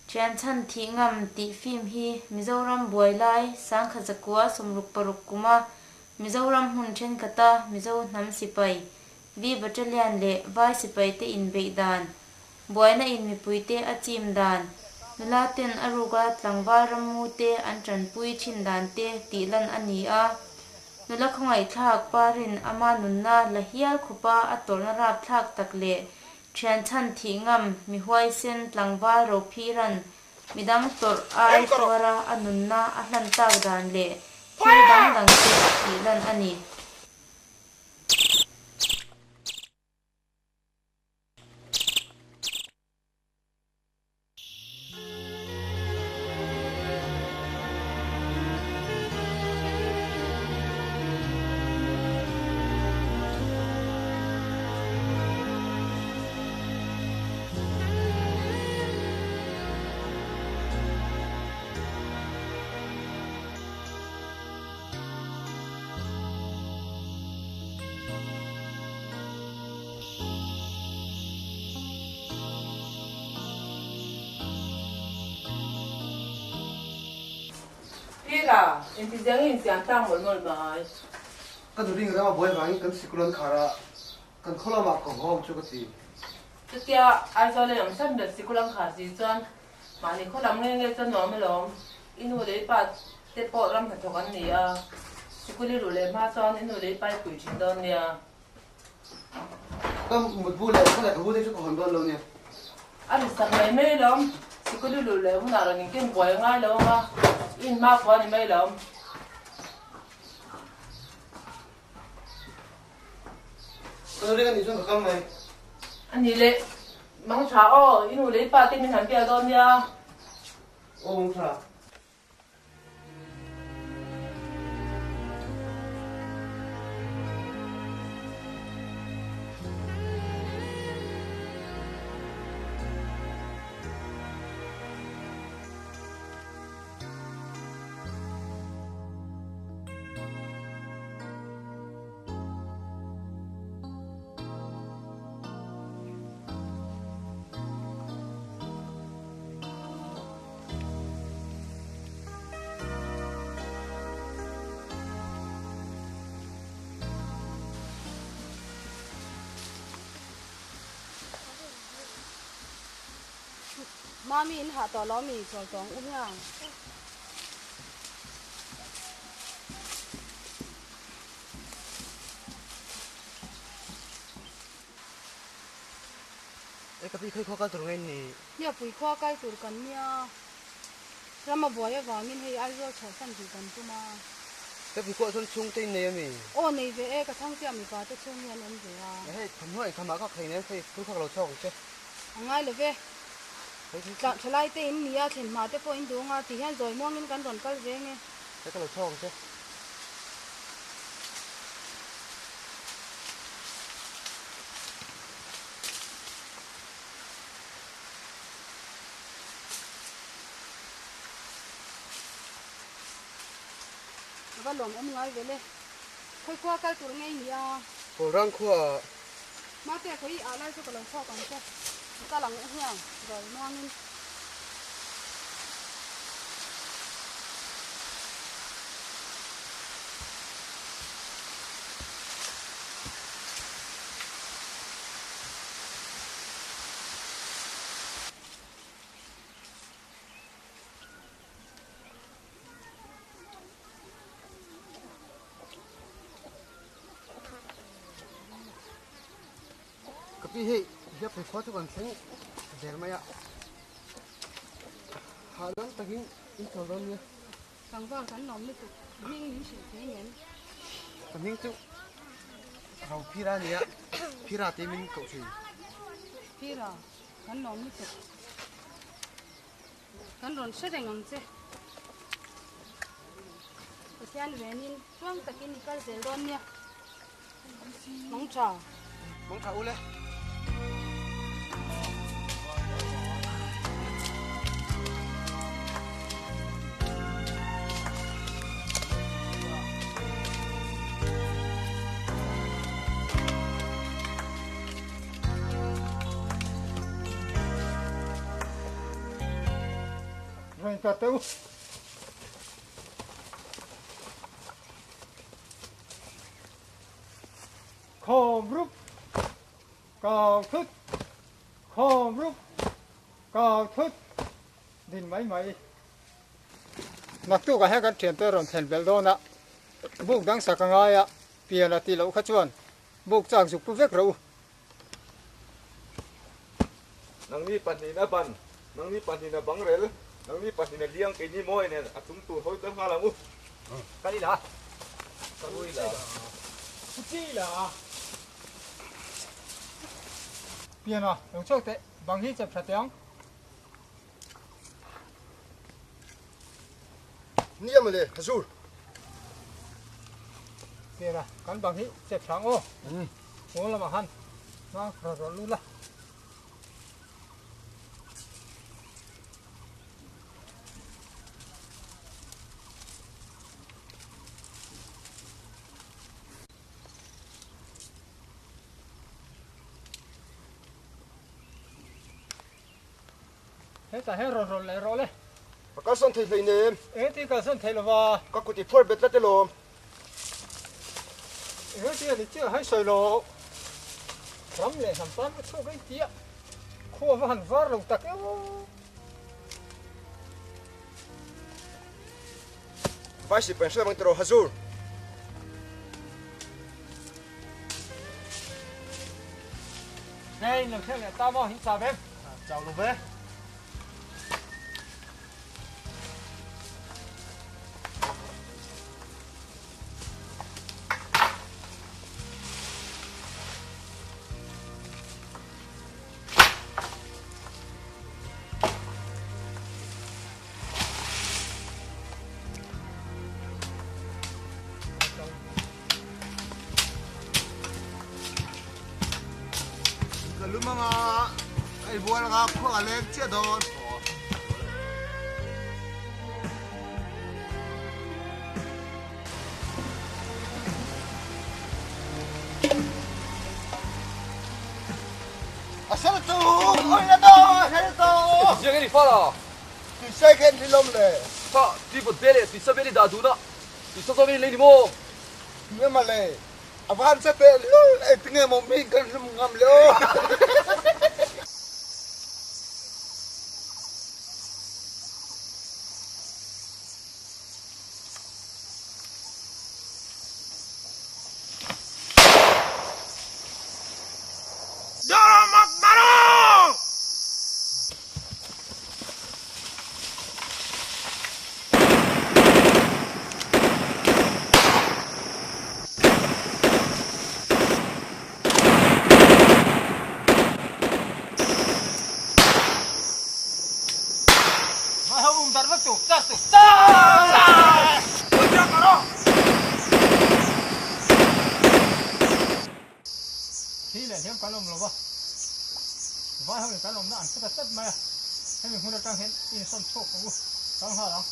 Thian chhan thih ngam tih film hi Mizoram buai lai 1966 kuma Mizoram hmun thenkhata Mizo hnam sipai V Battalion leh Vai sipai te inbeih dan, buaina in mipui te a chim dan, nula ten a ruka tlangval rammu te an tanpui thin dan te tih lan a ni a. Nula khawngaihthlak parin ama nunna la hial khupa a tawrhna rapthlak tak leh Thian chhan thih ngam, mi huaisen, tlangval rophiran, midang tawrh ai tuara a nunna a hlan tak dan leh thil dang dang te tih lan a ni. Pira, inti ziang in siam tlang mawlh mawlh mai. Ka nu ring rama buai vangin kan sikul an khar a, kan khaw lamah ka haw ang chu ka ti. Chutia Aizawl in awm hran ber sikul an khar si chuan mahni khaw lam nge nge chuan nuam alawm. I nu leh i pa te pawh ram hnathawk an ni a, sikul i luh leh hma chuan i nu leh i pa i pui thin dawn nia. Ka mutbu leh ka lehkhabu te chu ka hawn dawn lo nia. A ri sak mai mai alawm, sikul i luh leh hunah rawn inken buai a ngai lo ang a, i inhma khua a ni mai alawm. Ka nu ring a nih chuan ka kal mai. A nih leh, mang tha aw, i nu leh i pa te min han biak dawn nia. Aw mang tha. Mami in hah tawh lo mi chawl tawng u hiang. E ka pi khawi khua kal tur nge ni? Hniapui khua kal tur kan nia. Rama buai avangin hei Aizawl chhuahsan tih kan tum a. Ka pi khuah chuan chhungte in nei a mi? Aw nei ve e, ka thangchia mipa te chhung hi an awm ve a. Hei thawmhnaw engkhamah ka khei nen khei phur kha ka lo chhuak ang che. A ngai lo ve. Tla thalai te in nia thlen hma te pawh in duh anga ti hian zawi muangin kan rawn kal ve nge. Hei ka lo chhuak ang che. A va lawm awm ngai ve le. Khawi khua kal tur ngei nia. Kawlrang khua ah. Mate khawi ah lai chu ka lo chhuak ang che. I kal ang u hiang zawi muangin. Ka pi hei hiap phei khua chu kan thleng der mai a, hahdam takin in chawl dawn nia. Tlangval kan lawm lutuk, hming min hrilh thei ngem? Ka hming chu Ro Phira a nia, Phira tih min koh thin. Phira, kan lawm lutuk. Kan rawn hre reng ang che. Pathian venin tluang takin i kal zel dawn nia. Mawng tha. Mawng tha ule. Rawn ta teuh. Khawm rup kau thut khawm rup kau thut din mai mai. Naktuk ah hian kan thiante rawn thlen belh dawn a, buk dang sak a ngai a, pian a tih loh kha chuan buk chak zuk pu vek rawh u. Nangni pahnihin a ban, nangni pahnihin a bang rel, nangni pahnihin a liang keini mawi nen a chung tur hawi kal nghal ang u. Kal ila, ka ui la. Chi la. Pian a, lo chhuak teh, bang hi chep tha teh ang. Nia mawle, Hazur. Pian a, kan bang hi chep tha ang aw. Pawn lamah khan hmang rawh rawh lut la. Hetah hian rawn rawn leh rawh le. Ka kalsawn thei hlei nem. Engtin kalsawn thei lova? Ka kut i phuar bet tlat elaw? Engtin a ni chiah hai sawi lo. Ram leh hnam tan ka chhuak em tia khua va han var lo tak emaw. Vai sipai hre bang tiraw Hazur. Hei lo thleng leh ta maw hin chau em? Chau lo ve. Ka lum anga ka i bual anga khua ka leng chiah dawn. A sel tu oi la do a sel tu. Chiang e ni fa la. Tui sai khen thi lom le. Fa tui vawt ve le tui sa ve ni dah dun a. Tui sa zawk in lei ni maw? Nge ma le. A van sa teh lul e tinge maw mi kan hlum ngam le aw. Hemi hmun atang hian i insawn chhuak ang u, kal nghal ang.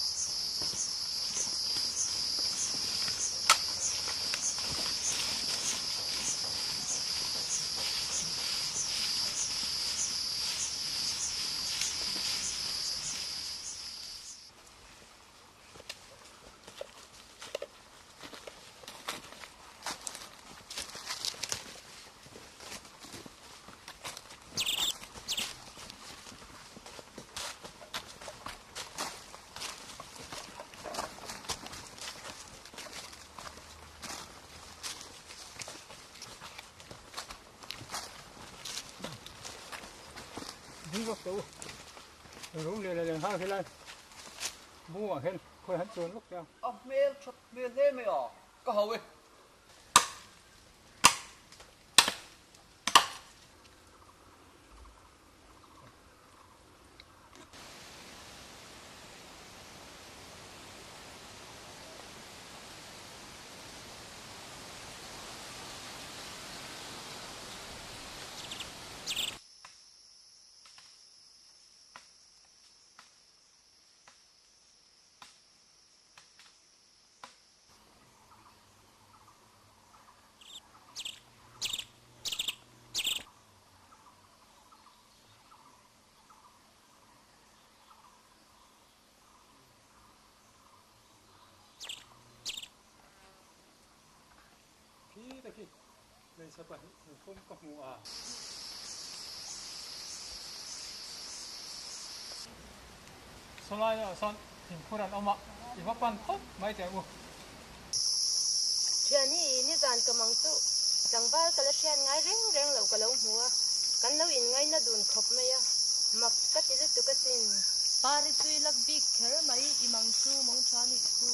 Ding vak tawh u. Rum leh leh nghal helai bungah hian khawi han chuan vak teh ang. A hmel that hmel hle mai a, ka hau e. Khi ta khi hmeichhe pahnih thingphum ka hmu a. Sawlai ah sawn thingphur an awm a, i va pan khawp mai teh u. Thian hi nizan ka mang chu tlangval ka la hriat ngai reng reng loh ka lo hmu a, kan lo inngaina dun khawp mai a, mak ka ti lutuk asin. Pari chui lak bik kher mai i mang chu mawng tha nih chu.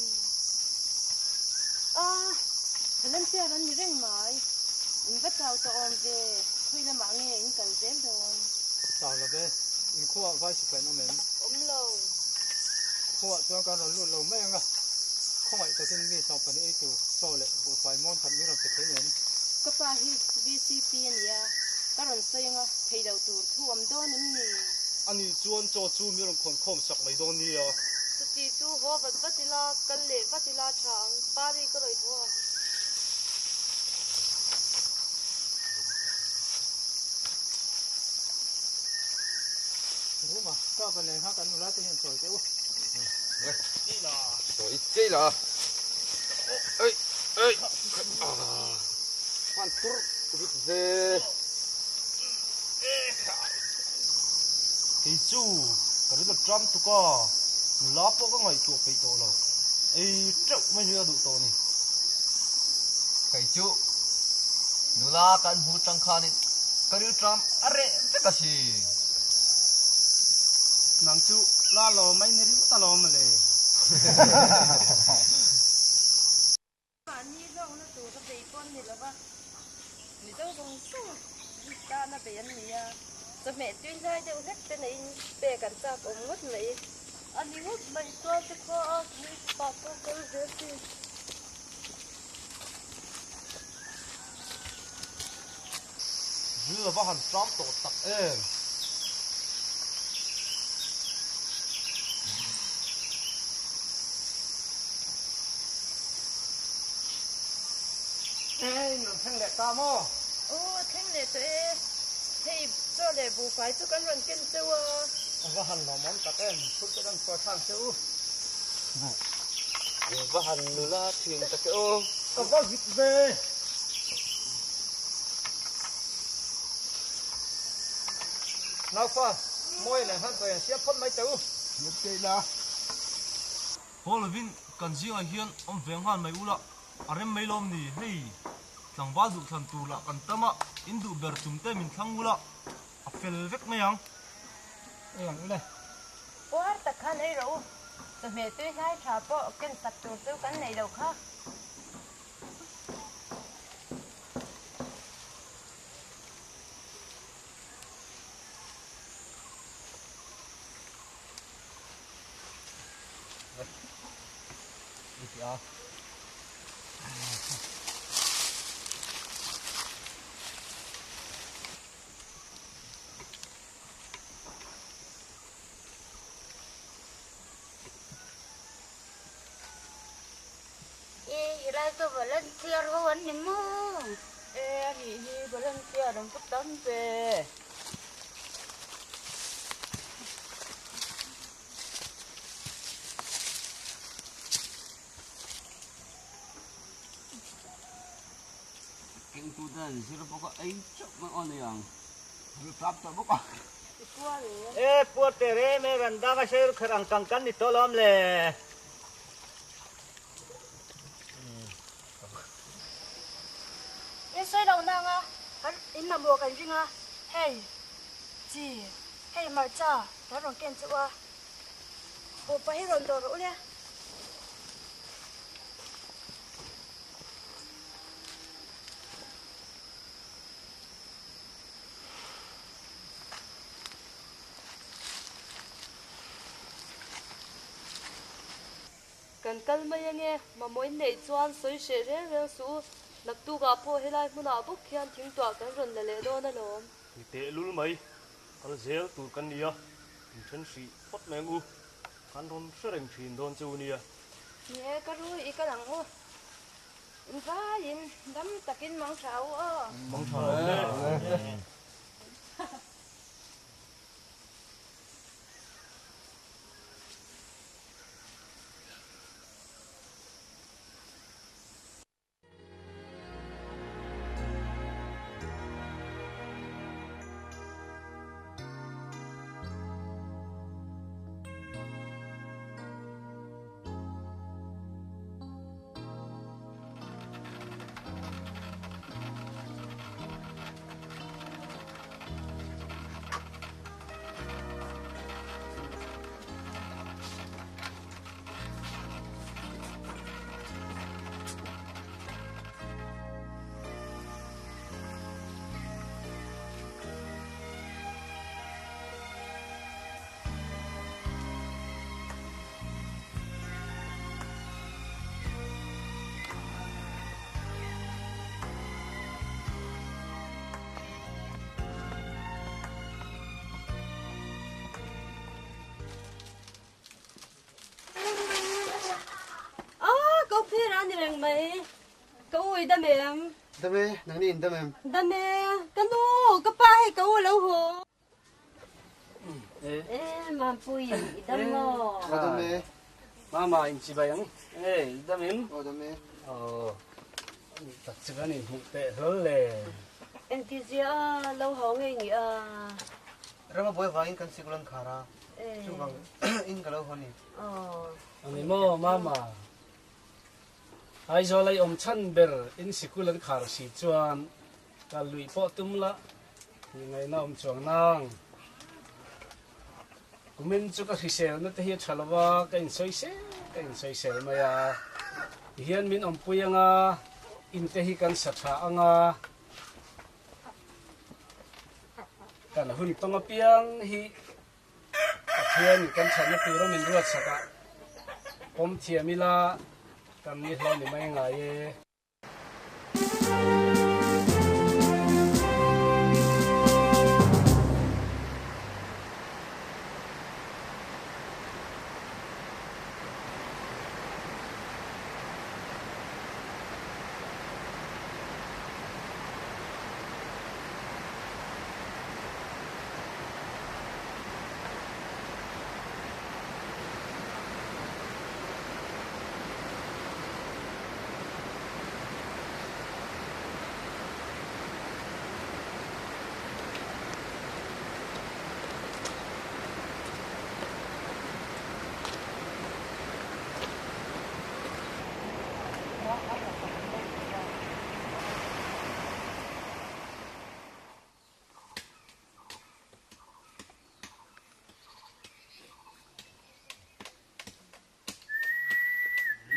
A, volunteer an ni reng mai. In va chau tawh awm ve, khawi lamah nge in kal zel dawn? Chau lo ve, in khuaah vai sipai an awm em? Awm lo. Khuaah chuan kan rawn lut lo mai ang a, khawngaih takin mi sawmpahnih ei tur chaw leh buhfai mawn khat min rawn pe thei em? Ka pa hi VCP a nia, ka rawn sawi anga thei loh tur thu awm dawn em ni? Ani chuan chaw chu mi rawn khawn khawm sak mai dawn nia. Chuti chu haw vat vat ila, kal leh vat ila tha ang, pari ka rawi tho ang. Ruma, ka va leng kha kan nula te hian sawi teh u. Sawi chei la. Ei, ei. Khan tur rit ve. Kei chu ka rilru ṭam tuk a, nula pawh ka ngaihtuah peih tawh lo. Ei teuh mai hi a duh tawh a ni. Kei chu nula kan hmu ṭang khanin ka rilru ṭam a reh vek a si. Nang chu la lo mai ni ringawt alawm mawle. Mahni hlawkna tur ka bei pawh an ni lova, Mizo zawng zawng tana bei an ni a, chawhmeh tui hlai deuh hlek te neiin pek an chak awm ngawt mai. A ni ngawt mai chuan te khua a mi pah pawh kal zel thin. Ril a va han tram tawh tak em? Ê, in rawn thleng leh ta maw? Aw, a thleng leh tawh e. Hei, chaw leh buhfai chu kan rawn ken cheu a. A va han lawmawm tak em, phur te kan chhuah thlak che u. In va han nula thin tak e aw. Ka va hit ve. Naufa, mawi leh hman chawi an siam phawt mai teh u. Nghet teh ila. Haw lovin kan zingah hian awm ve nghal mai ula, a rem mai lawm ni? Hei, tlangval duhthlan tur lah kan tam a, in duh ber chum te min thlang ula, a fel vek mai ang. Ei ang ule. Puar tak khan ei rawh u, chawhmeh tui hlai tha pawh ken sak tur chu kan neih loh kha. Khilai chu volunteer ho an ni maw? E a nih hi, volunteer an va tam ve. Kengtu ten zir bawk a ei chauh mai aw ni ang. Zir tlap tawh bawk a. E puar teh rem e ran dang a hre kher ang kang kan ni tawh lawm le. In sawi lo nang a, kan in mamawh kan ring a, hei chi, hei hmarcha kan rawn ken chu a, buhpa hi rawn dawh rawh u le. Kan kal mai ange, mamawh in neih chuan sawi hreh reng reng suh u, naktukah pawh helai hmunah bawk hian thingtuah kan rawn la leh dawn alawm. Ni teh lul mai, kal zel tur kan ni a, in then hrih phawt mai ang u, kan rawn hre reng thin dawn che u nia. Ni e, ka ru i kal ang u. In vaiin dam takin mang tha u aw. Mang tha e. Ah, ko phir a ni reng mai. Ka u i dam em? Dam e, nangni in dam em? Dam e, ka nu, ka pa hei ka u lo haw. E, Mampui, i dam maw? Ka dam e. Mama, in chibai ang. E, i dam em? Aw, dam e. Aw, ani tak chu kan inhmuh teh hlawl le. Engtizia a lo hau ngei ni a? Rama buai vangin kan sikul an khar a, chuvang in ka lo haw ni. Ani maw Mama? Aizawl a i awm chhan ber in sikul an khar si chuan kal luih pawh tum la tih ngaihna awm chuang nang. Kumin chu ka hriselna te hi a tha lo a, ka insawisel ka insawisel mai a. Tihian min awmpui anga in te hi kan sa tha anga kan hun tawng apiang hi Pathian kan chhanna tura min ruatsak a, pawm thiam ila kan ni hlawm ni mai ngai e.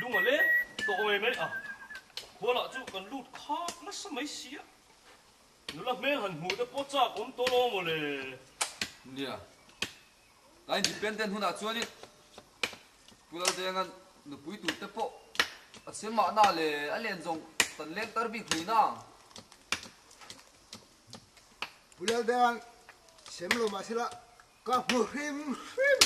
Lung a leng tawh ngei mai a, khualah chu kan lut khak nasa mai si a, nula hmel han hmuh te pawh chak awm tawh lo maw le. Nia, ka independent hunah chuanin Pu Laldenga'n nupui tur te pawh a sem mahna le a len zawng kan leng tar bik hlui na. Pu Laldenga'n sem lo mahsela ka hmu hrim hrim.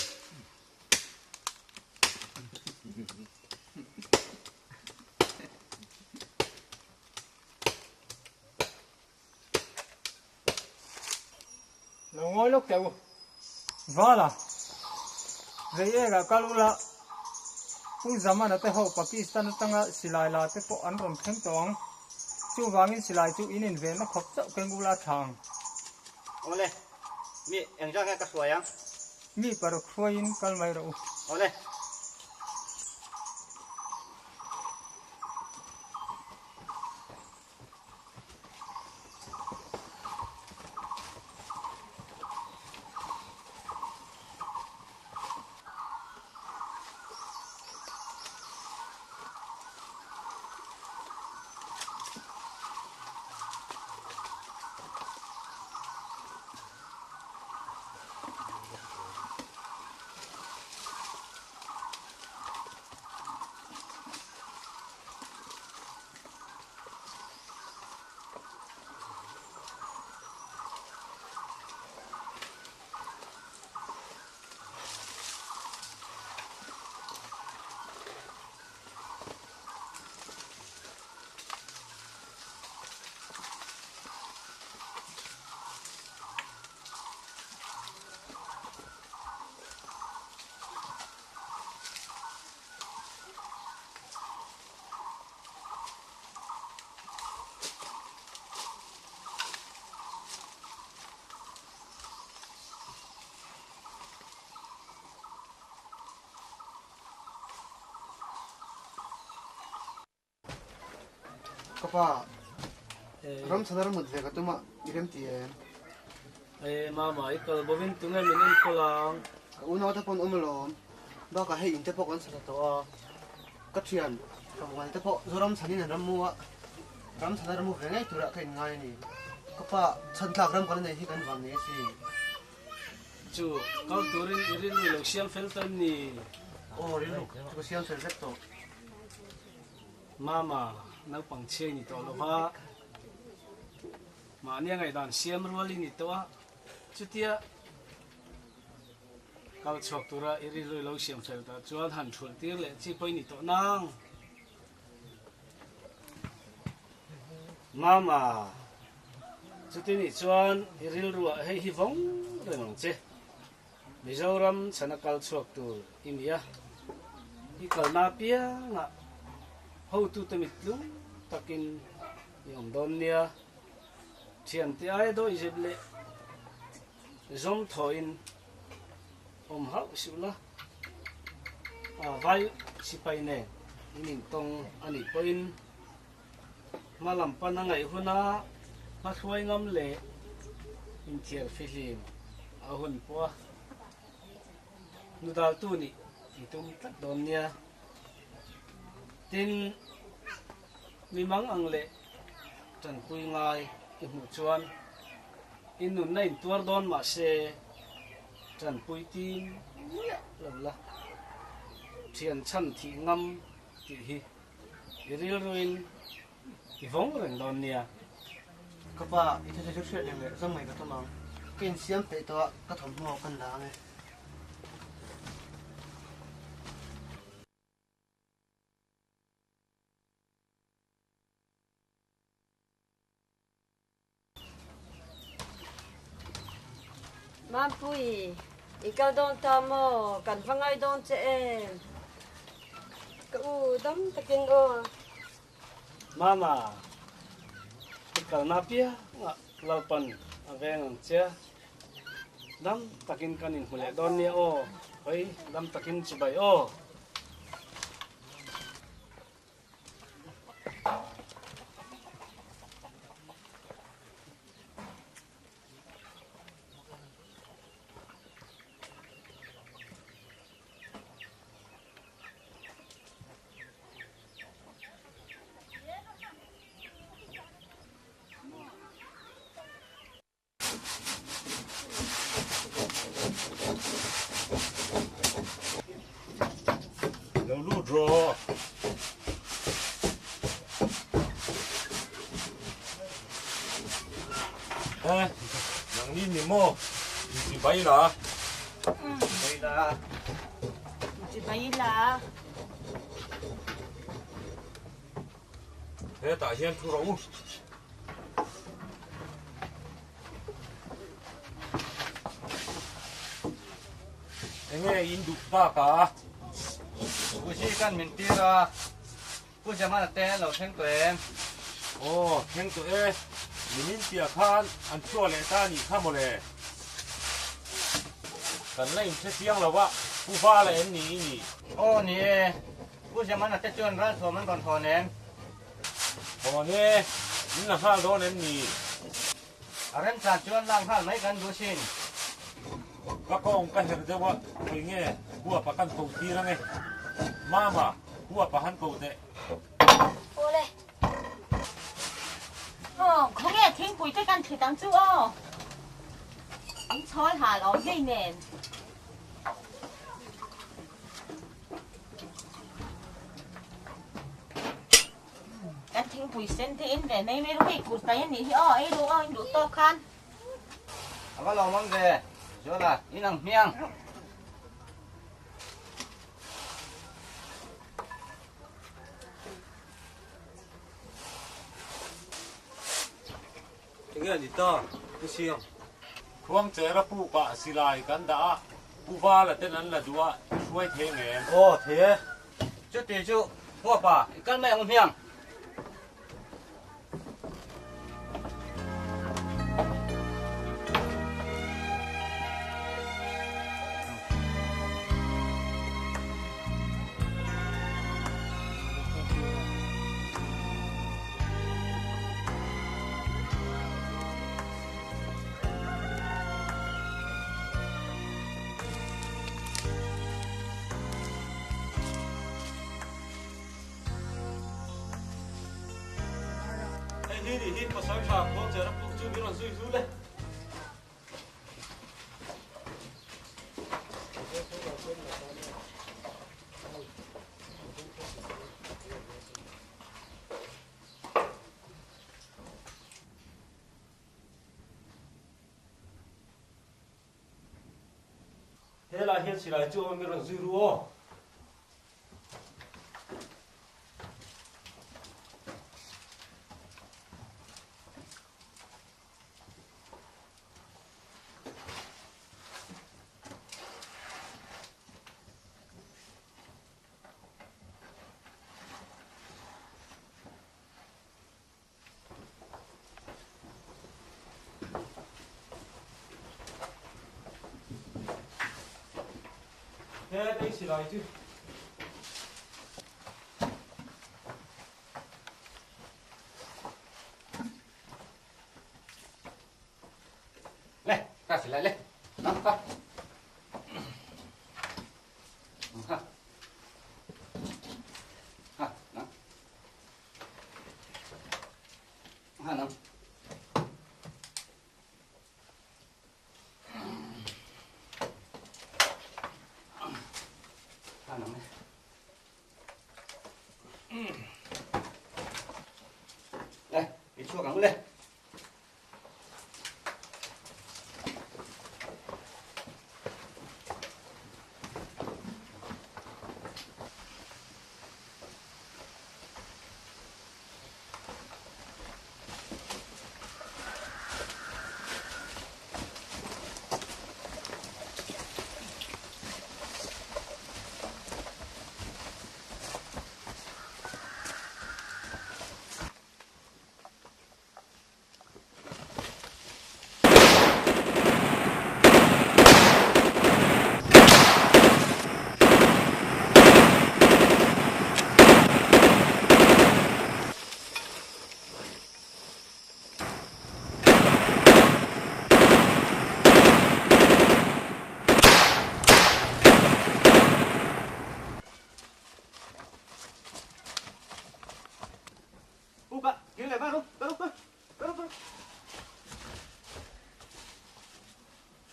Lo ngawi lawk teh u. Vala, Rei ekah kal ula, Pu Zamana te ho Pakistan atanga silai la te pawh an rawn thleng tawh ang. Chuvangin silai chu in invenna khawp chauh keng ula a tha ang. Awle, mi engzah nge ka hruai ang? Mi paruk hruaiin kal mai rawh u. Awle. Ka pa, ram chhan a mut ve ka tum a, i rem ti em? E, mama, i kal bawin tunge min enkawl ang? Ka unaute pawn awm alawm, bakah hei inte pawh kan sa ta tawh a, ka thian tlawmngalte te pawh Zoram chhanin an ram mu a, ram chhan a ram mu ve ngei turah ka inngai a ni. Ka pa, chhan tlak ram kan nei hi kan vang nei asin. Chu, kal turin i rilru lo siam fel tawh em ni? Aw, rilru chu ka siam fel vek tawh. Mama, naupang chhiai ni tawh lova, mahni a ngaihdan siam rual i ni tawh a, chutia kal chhuak tura i rilru i lo siam fel tah chuan han thulh tir leh chi pawh i ni tawh nang. Mama, chuti nih chuan i rilruah hei hi vawng reng ang che. Mizoram chhana kal chhuak tur i ni a, i kalna apiangah hotute mit tlung takin i awm dawn nia. Thiante aia dawih zep leh zawm thawhin awm hauh suh la, vai sipai nen in intawng a nih pawhin hma lam pan a ngaih huna hma hruai ngam leh inthiar fihlim a hun pawh a nudaltu nih i tum tlat dawn nia. Tin, mi mang ang leh tanpui ngai i hmuh chuan i nunna intuar dawn mahse tanpui tim miah lo la, thian chhan thih ngam tih hi I rilruin i vawng reng dawn nia. Ka pa, i thil chu hriat reng leh zawng mai ka tum ang. Ka insiam peih tawh a, ka thawmhnaw kan la ang e. Mampui, i kal dawn ta maw? Kan va ngai dawn che em? Ka u, dam takin aw. Mama, i kalna piangah Lalpan a veng ang che. Dam takin kan inhmu leh dawn nia aw. Hawi, dam takin chibai aw. Lo lut rawh. Eh, nang ni ni maw? Inti bai la. Bai la. Inti bai la. Hetah hian thu rawh u. Enge in duh tak a? Pu Zika'n min tir a, Pu Jamana te an lo thleng tawh em? Aw, thleng tawh e. Nimin piah khan an chhuah leh ta anih kha mawle. Kan la inhre chiang lo a, Pu Vala em ni i nih? Aw ni e, Pu Jamana te chuan ralthuam an rawn hawn em? Hawn e, min la nghal dawn em ni? A remchan chuan lak nghal mai kan duh sin. Ka kawng ka her deuh a, khawi nge huapa kan ko tir ange. Mama, huapa han ko teh. Awle. Aw, khawnge thingpui te kan thlit ang chu aw. In chhawl hal awm hei nen. Kan thingpui sen te in ve mai mai ru hei kurtai a nih hi aw ei ru aw in duh tawk khan. A va lawm awm ve Zuala in ang hmiang. Enge a ni ta Pu Siang? Khuangchera pukah silai kan dah a, Pu Vala ten an la duh a, i hruai thei ngem? Aw thei e, chuti chu Huapa i kal mai ang u hmiang. Hei hi nih hi pasal tha khuangchera puk chu min rawn zui hlu le. Helai hian silai chu awm i rawn zui ru aw. He tei silai chu. Le, ka silai le. Nang ka. Ha. Ha, nang. Ha, nang. Ha, nang. Le, i chhuak ang le. Upa, kir leh mai ru, kal ru, kal ru, kal ru.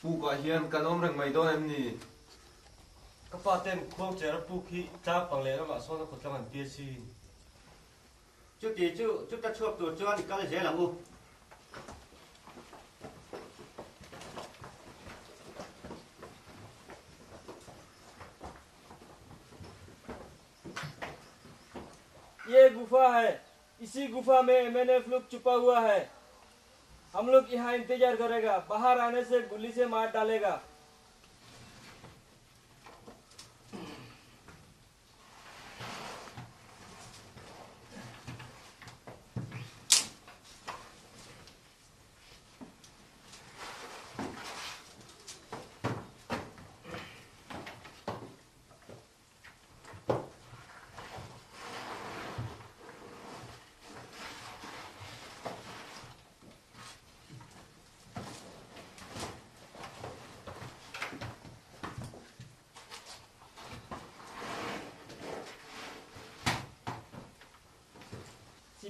Pukah hian kan awm reng mai dawn em ni? Ka pa ten khuangchera puk hi tlang pang leh ramah sawn a khawtlang an tia sin. Chuti chu chuta chhuak tur chuan i kal zel ang u. ये गुफा है इसी गुफा में MNF लोग छुपा हुआ है हम लोग यहाँ इंतजार करेगा बाहर आने से गोली से मार डालेगा।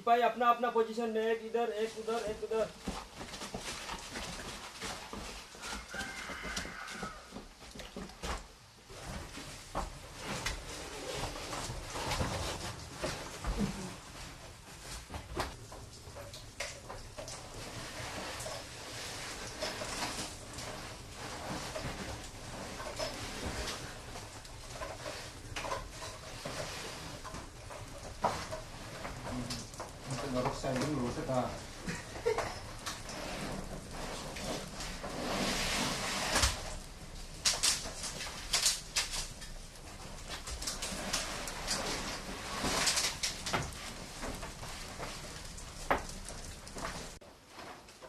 सिपाही अपना अपना पोजीशन में एक इधर एक उधर एक उधर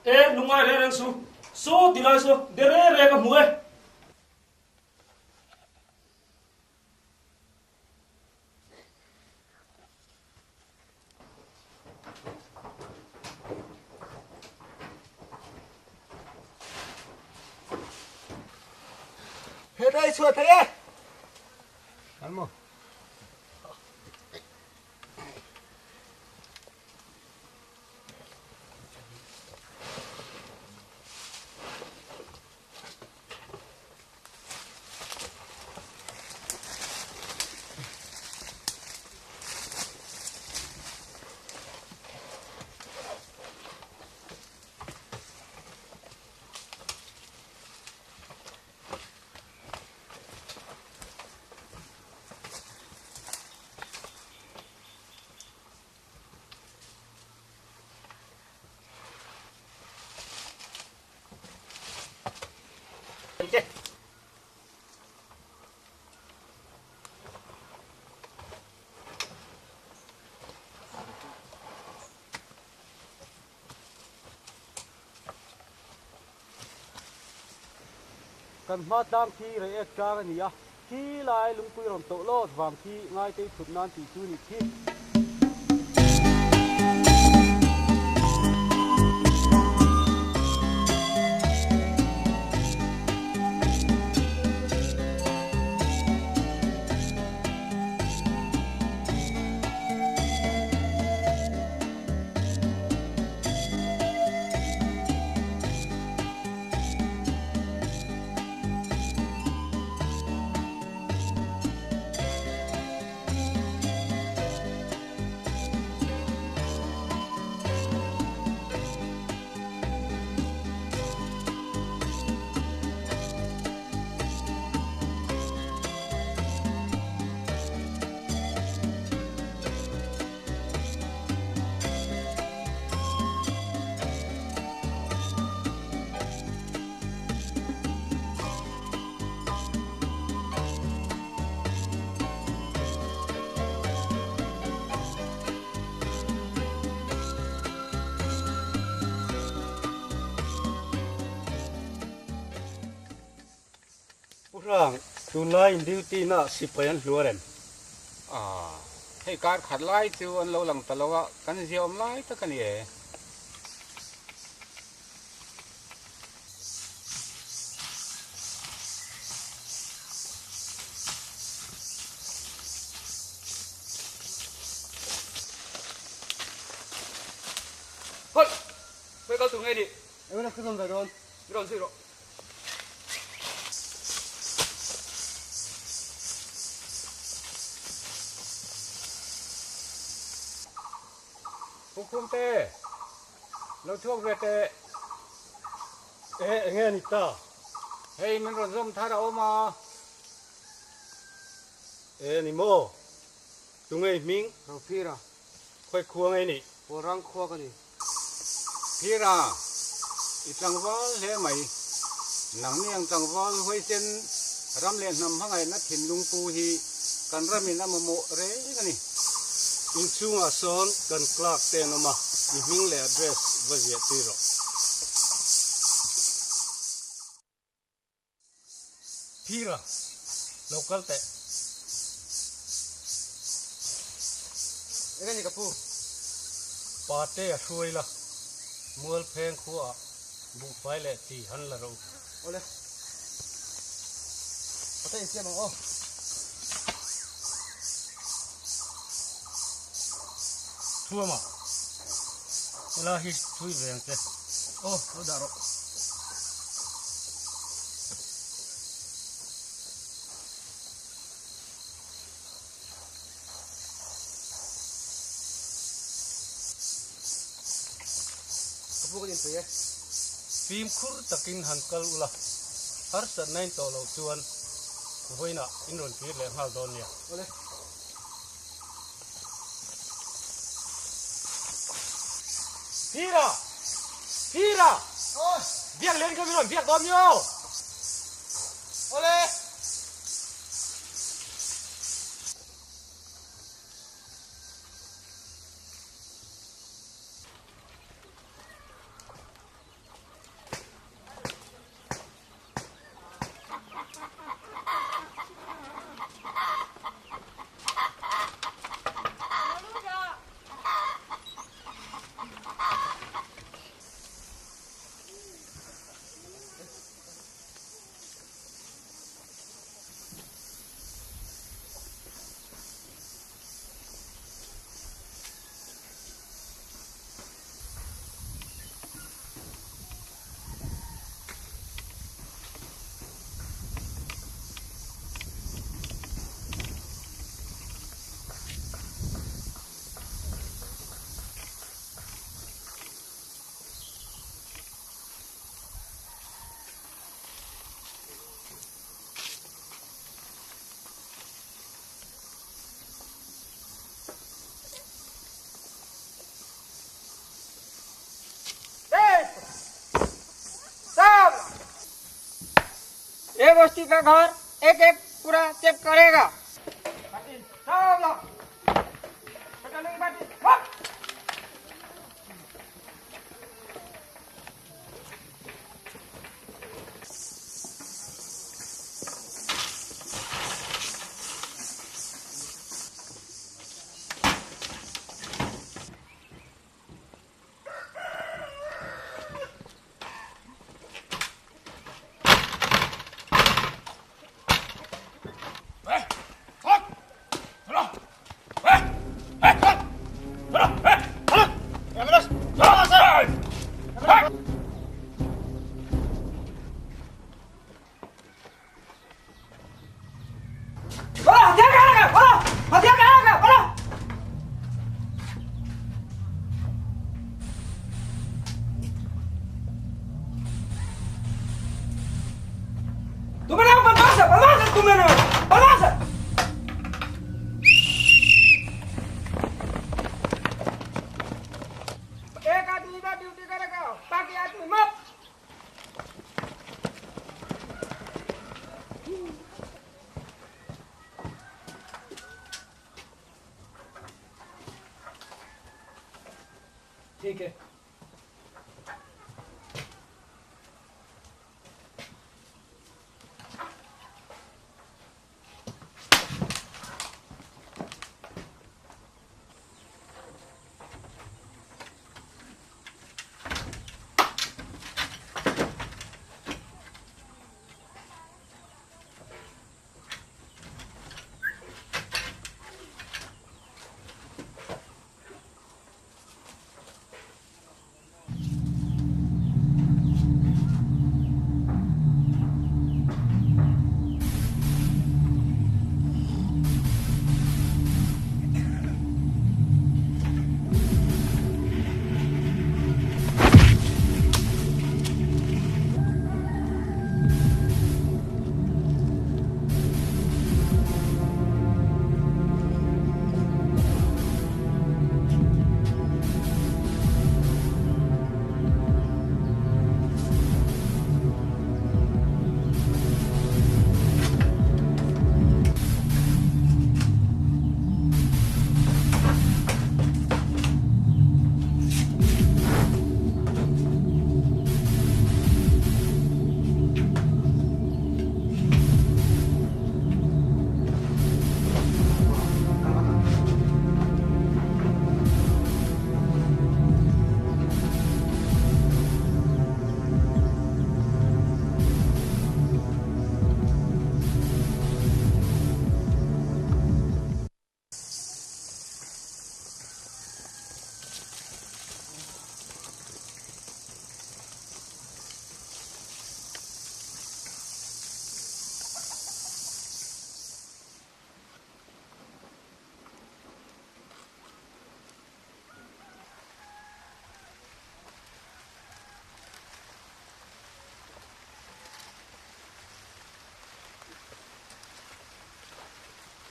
E lungai reng reng su saw ti lai saw de re re ka hmu e. He dai chhuah thei e. Kan maw. Kan hma tlang khi Reiek tlang a ni a, khi lai lungpui rawn tawh lawt vang khi ngaitei thut nan tih chu ni khi. Pu Hrang, tunlai in duty na sipai an hluar em? Aaa, hei kar khat lai chu an lo lang ta lo a, kan ziaawm lai tak a ni e. Hawih! Hawih kal tur nge ni? Engmah ka zawm ve dawn. Mi rawn zui rawh. Pu Khumte, lo chhuak ve teh. E, enge a ni ta? Hei min rawn zawm thar a awm a. E, ni maw? Tunge i hming? Rophira. Khawi khua nge i nih? Pawlrang khua ka ni. Phira, i tlangval hle mai. Nangni ang tlangval huaisen ram leh hnam hmangaihna thinlung pu hi kan ramin a mamawh reng a ni. Inchhungah sawn kan clerk te an awm a, i hming leh address va ziah tir rawh. Phira, lo kal teh. Eng a ni ka pu? Pate a hruai la, mual pheng khuaah buhfai leh chi han la rawh u. Awle. Pate insiam ang aw. Thuama, Helai hi thui ve ang che. Aw, lo dah rawh. Ka pu kan inpui e. Fimkhur takin han kal ula, harsatna in tawh loh chuan vawiinah in rawn kir leh nghal dawn nia. Awle. Hira! Hira! Biak len kha min rawn biak dawn mi aw! Awle! एक बस्ती का घर एक एक पूरा चेक करेगा। तुम्हारे नाम बदमाश है, बदमाश है तुम्हारे नाम, बदमाश है। एक आदमी का ड्यूटी करेगा, बाकी आदमी मत। ठीक है।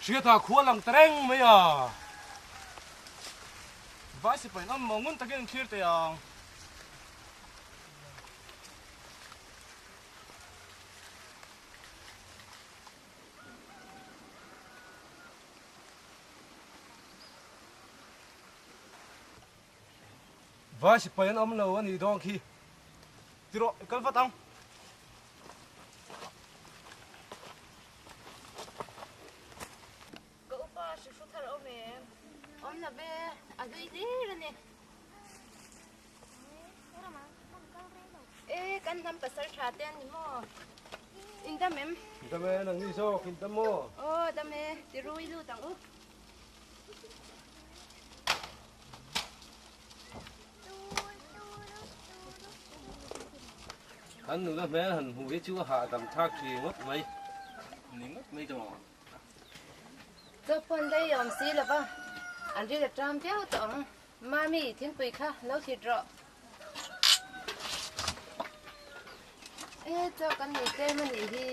Hriata khua lang ta reng mai a. Vai sipai an awm maw ngun takin an thlir teh ang. Vai sipai an awm lo a nih dawn khi. Ti rawh, i kal vat ang. Ka upa hri hru thar awm em? Awm lo ve, a hlui hlir a ni. E, kan hnam pasal tha te an ni maw? In dam em? Dam e, nang ni zawk, in dam maw? Aw, dam e, ti rui lut ang u. Kan nula hmel han hmuh hi chu a hahdam thlak thin ngawt mai. Ni ngawt mai tawh. Chaw pawn lei awm si lo va, an ril a ṭam viau tawh ang. Mami, thingpui kha lo thlit rawh. E, chaw kan nei tlem a nih hi.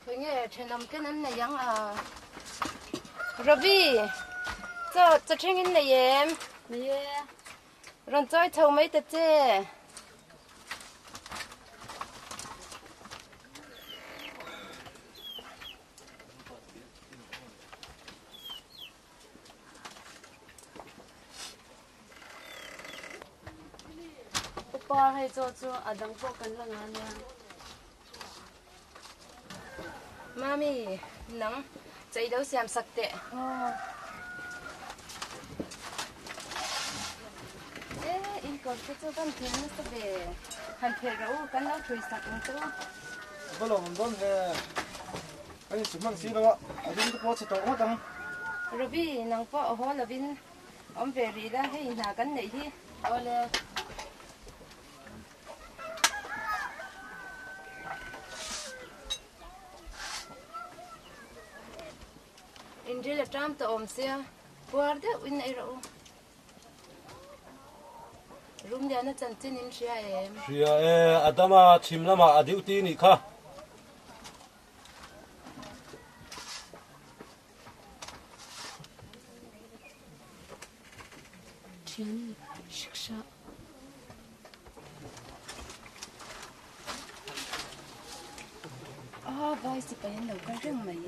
Khawi nge thenawm ten an nei ang a? Ravi, chaw chaw thleng in nei em? Nei e. Rawn chawi chho mai ta che. Upa hei chaw chu a dang pawh kan la nga nia. Mami, nang chei lo siam sak teh. E, in kawr te chu kan thil nasa ve. Han phelh rawh u, kan lo thui sak ang che u. Va lawm ang dawn ve. Kan insu hman si lo a, a ding te pawh a chhe tawh ngawt ang. Robbie, nang pawh a haw lovin awm ve rih la, hei hna kan neih hi. Awle. In ril a ṭam tawh awm sia, puar deuh in ei rawh u. Rumliana chanchin in hria em? Hria e, Adama chhim lamah a duty nih kha. Thian shiksha. Ah, vai sipai an lo kal reng mai.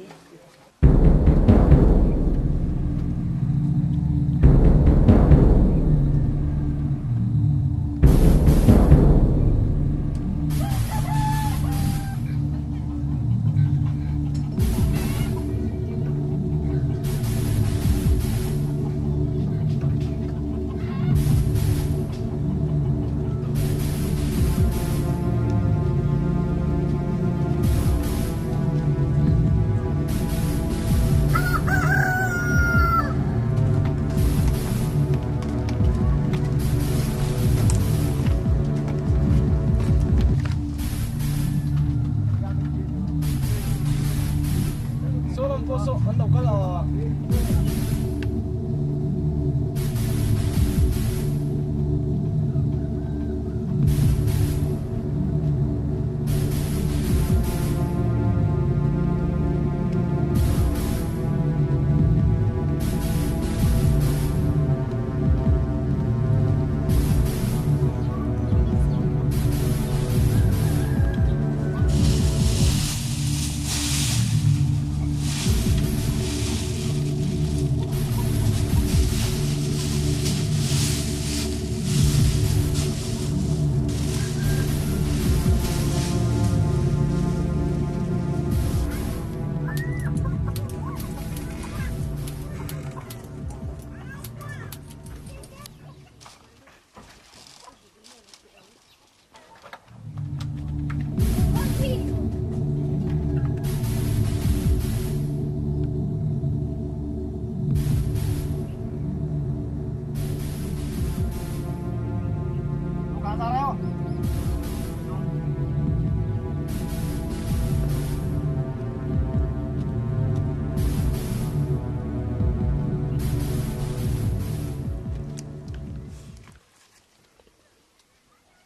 Saw lam pawh saw an lo kal a.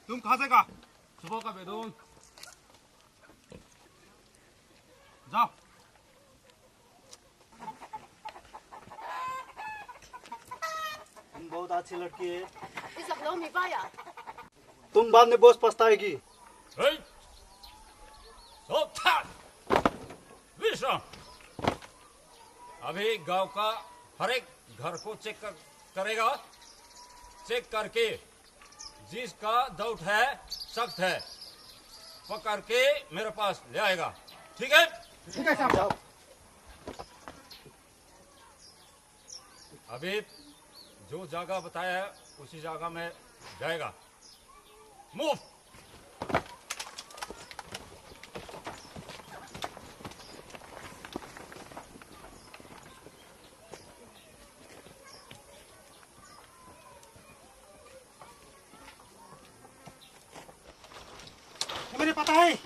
Tum kha zek a, chubawk ka be dawn. Zau. बहुत अच्छी लड़की है। इस लखनऊ में पाया। तुम बाद में बहुत पछताएगी। अभी गांव का हर एक घर को चेक करेगा। चेक करके जिसका डाउट है, सख्त है, पकड़ के मेरे पास ले आएगा। ठीक है? ठीक है साहब। अभी जो जगह बताया है उसी जगह में जाएगा। मूव। मुझे पता है।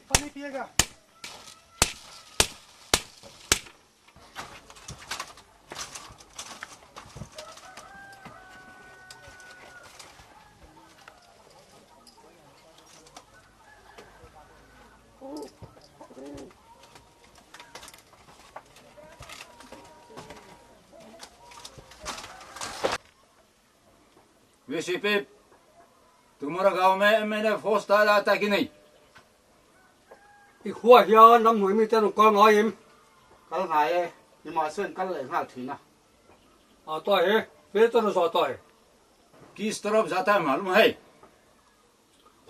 पानी पिएगा। वीसीपी, तुम्हारा गांव में एमएनए फोर्स आता है कि नहीं? हुआ हिया नम हुई में तेरे कल आए कल आए हिमाचल कल लेना थी ना। आता है फिर तो जाता है। किस तरफ जाता है मालूम है?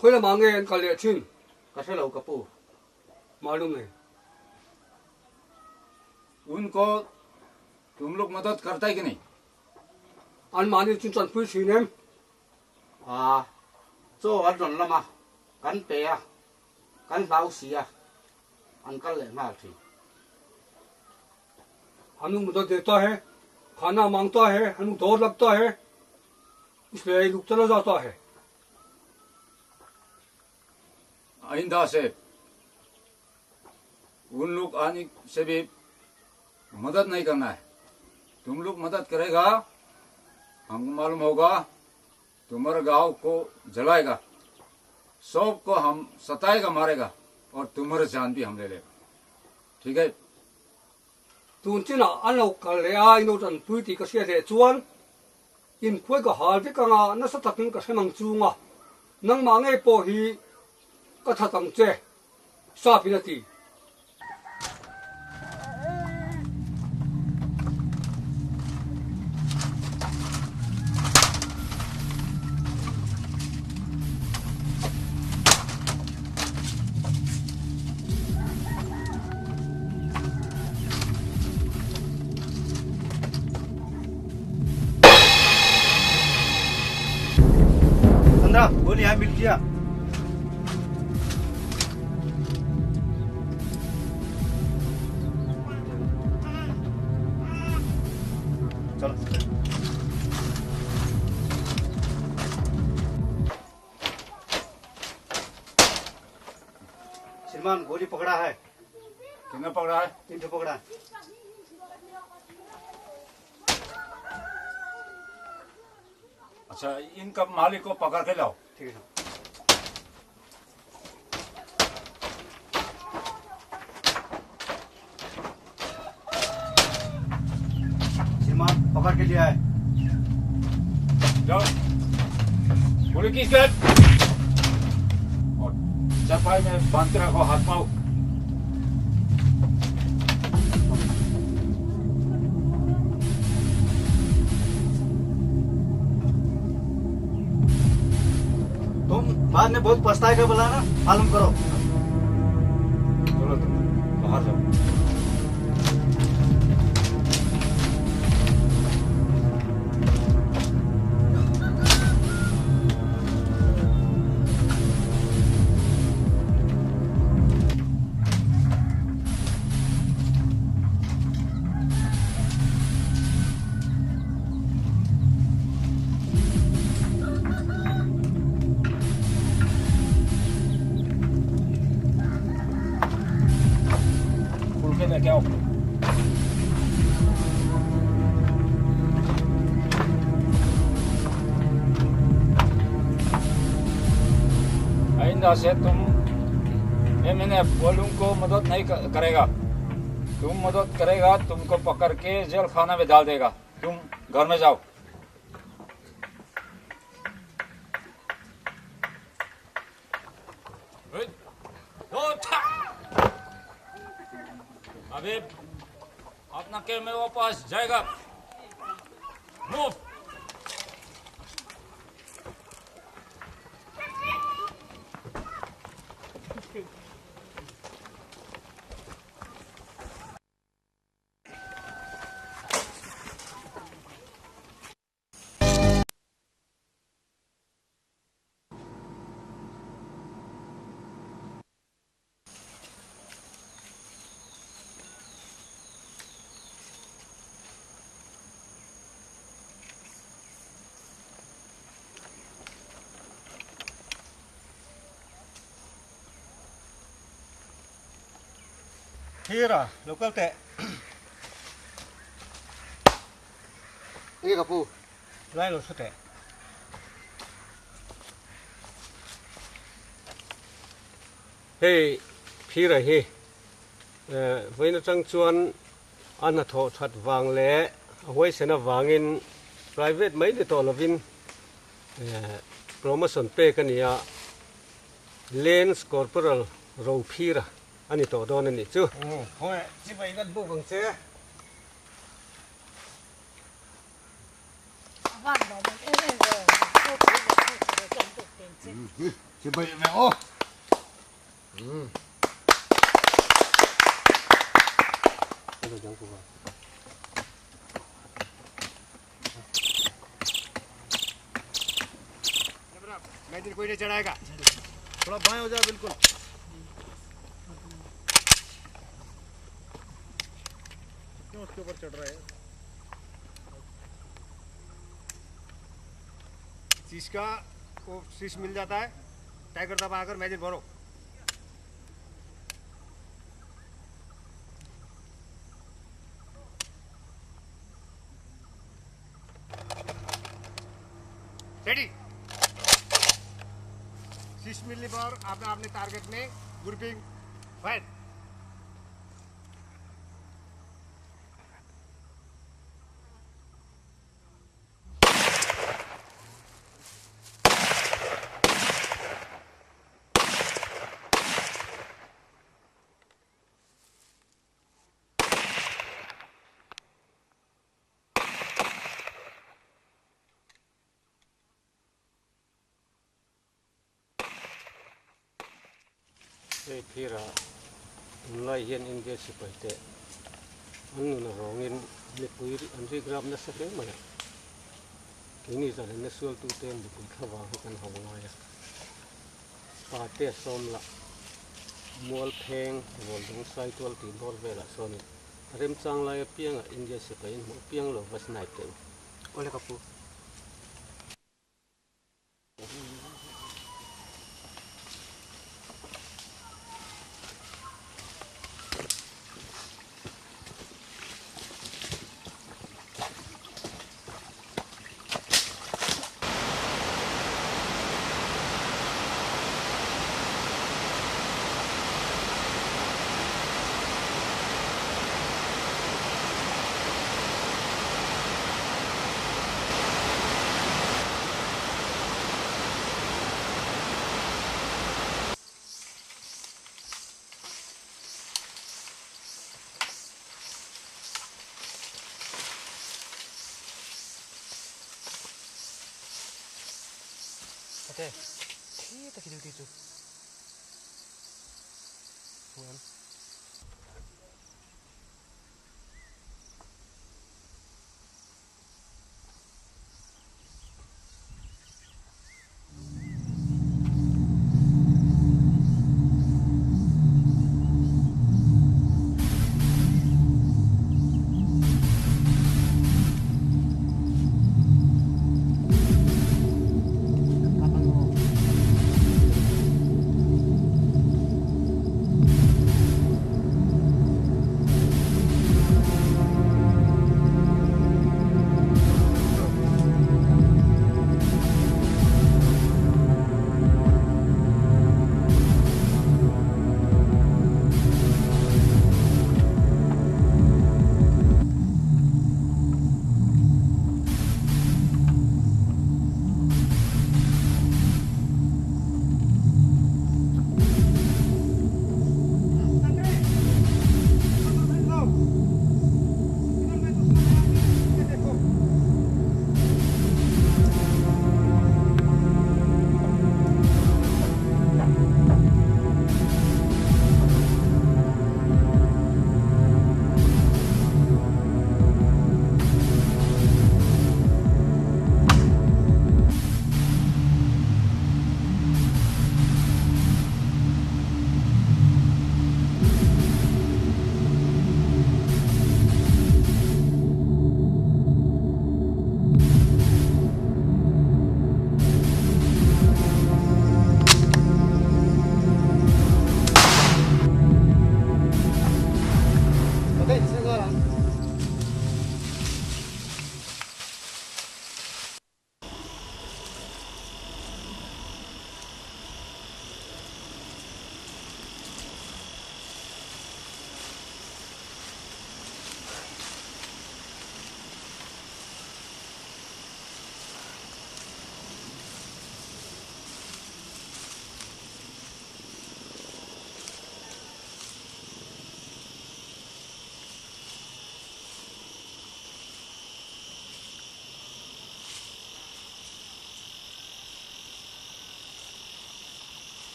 खुले मांगे इनका ले छिन कैसे लो कपूर मालूम है। उनको तुम लोग मदद करता है कि नहीं? अनमानी चुन पूछ ने आ जो अन लमा कन पे आ कन लाउ सिया अंकल ले ना थी। हम मदद देता है, खाना मांगता है, हम दौड़ लगता है, इसलिए लोग चला जाता है। आइंदा से उन लोग आने से भी मदद नहीं करना है। तुम लोग मदद करेगा, हमको मालूम होगा, तुम्हारे गांव को जलाएगा, सबको हम सताएगा, मारेगा और तुम्हारे जान भी हम ले लेगा। ठीक है? तुम चिना अनलो कर ले आ इनो तन पुई का से चुan इन कोई का हाल भी कंगा न सतकिन का सेमंग चुंगा नंग मांगे पो ही कथा तंग चे साफिनती। बोल यहाँ मिल गया। चलो श्रीमान, गोली पकड़ा है। कितना पकड़ा है? 3 ठो पकड़ा है। अच्छा, इनका मालिक को पकड़ के लाओ। ठीक है। श्रीमान, पकड़ के लिया है। जाओ, गोली किस और चारपाई में बांध के रखो हाथ पाँव। बाद में बहुत पछताएगा बोला ना, मालूम करो। चलो तुम बाहर जाओ। आइंदा से तुम एमएनएफ वालों को मदद नहीं करेगा। तुम मदद करेगा तुमको पकड़ के जेल खाना में डाल देगा। तुम घर में जाओ। अभी अपना के में वापस जाएगा। Move. Hira, local te. Nge kapu. Lai lo sute. Hey, Hira hi. Vaina chang chuan an tho that wang le hoi sena wangin private mai ni to lovin promotion pe kania Lance Corporal Ro Phira ani to don ani chu. Hoi, chi bai kan bu kang che. Chi bai ve o. मैं दिन कोई नहीं चढ़ाएगा। थोड़ा बाएं हो जा बिल्कुल। क्यों उसके ऊपर चढ़ रहा है? शीश का वो शीश मिल जाता है, टाइगर दबा कर मैजिन भरो। रेडी। शीश मिलने पर आपने अपने टारगेट में grouping fire. Hey Phira, tunlai hian India sipai te an nun rawngin mipui an rik rap nasa hle mai a. Keini zan na sual tu te mipui thawang hi kan ho ngai a. Pa te sawm la mual pheng wal dong sai tual ti bor vela sawnin rem chang lai pianga India sipai in hmuh piang lo va snipe te u. Ole kapu. Ate, kita kidu kidu. Bukan.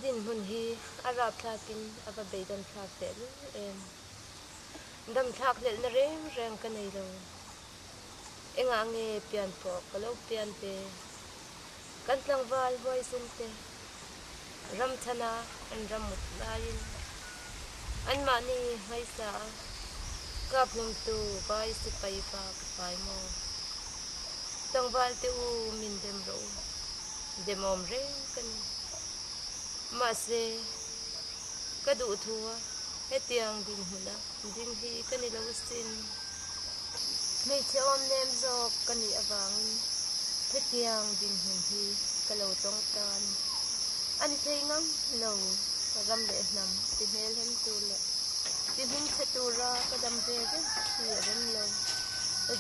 dinhmun hi a rapthlakin a va beidawnthlak tehlul em. Damthlak hlelhna reng reng ka nei lo. Engah nge pian pawh ka lo pian ve? Kan tlangval huaisen te ram chhana an ram mut laiin anmahni hmaisa a kap hlumtu vai sipai va ka pai maw? Tlangval te u min dem rawh u, demawm reng ka ni. Mahse, ka duhthu a hetiang dinhmuna ding hi ka ni lo asin. Hmeichhe awm nem zawk ka nih avangin hetiang dinhmun hi ka lo tawng tan a ni thei ngang lo. Ram leh hnam ti hmel hem tur leh ti hming chhe tura ka dam ve reng hi a rem lo.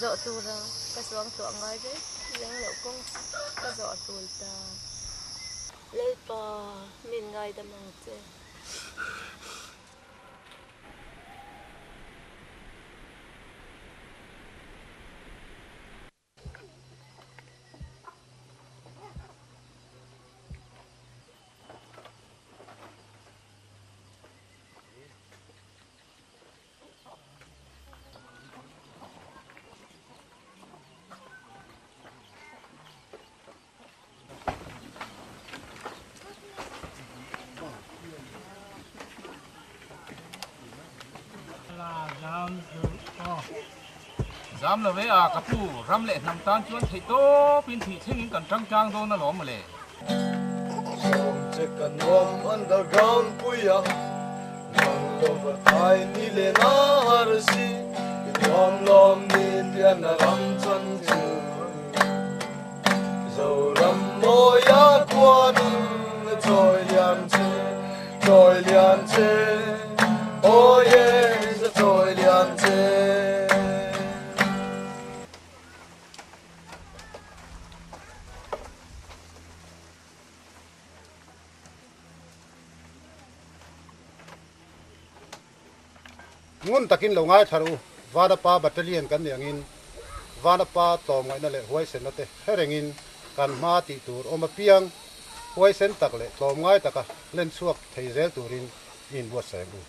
Zawh tura ka suangtuah ngai reng reng loh kawng ka zawh a tul ta. Lalpa, min ngaidam ang che. Zam lo ve a, ka pu, ram leh hnam tan chuan theih tawpin thih thlengin kan tang tlang dawn alawm mawle. Sawm che ka nuam underground puia Nang lova thai ni leh na har si I nuam lawm ni pian a ram chan chu Zoram mawia khuanin a chawi lian che, chawi lian che, aw yes a chawi lian che. Ngun takin lo ngaithla rawh u, Vanapa Battalion kan nih angin Vanapa tlawmngaihna leh huaisenna te hre rengin kan hma tih tur awm apiang huaisen tak leh tlawmngai taka len chhuak thei zel turin i inbuatsaih ang u.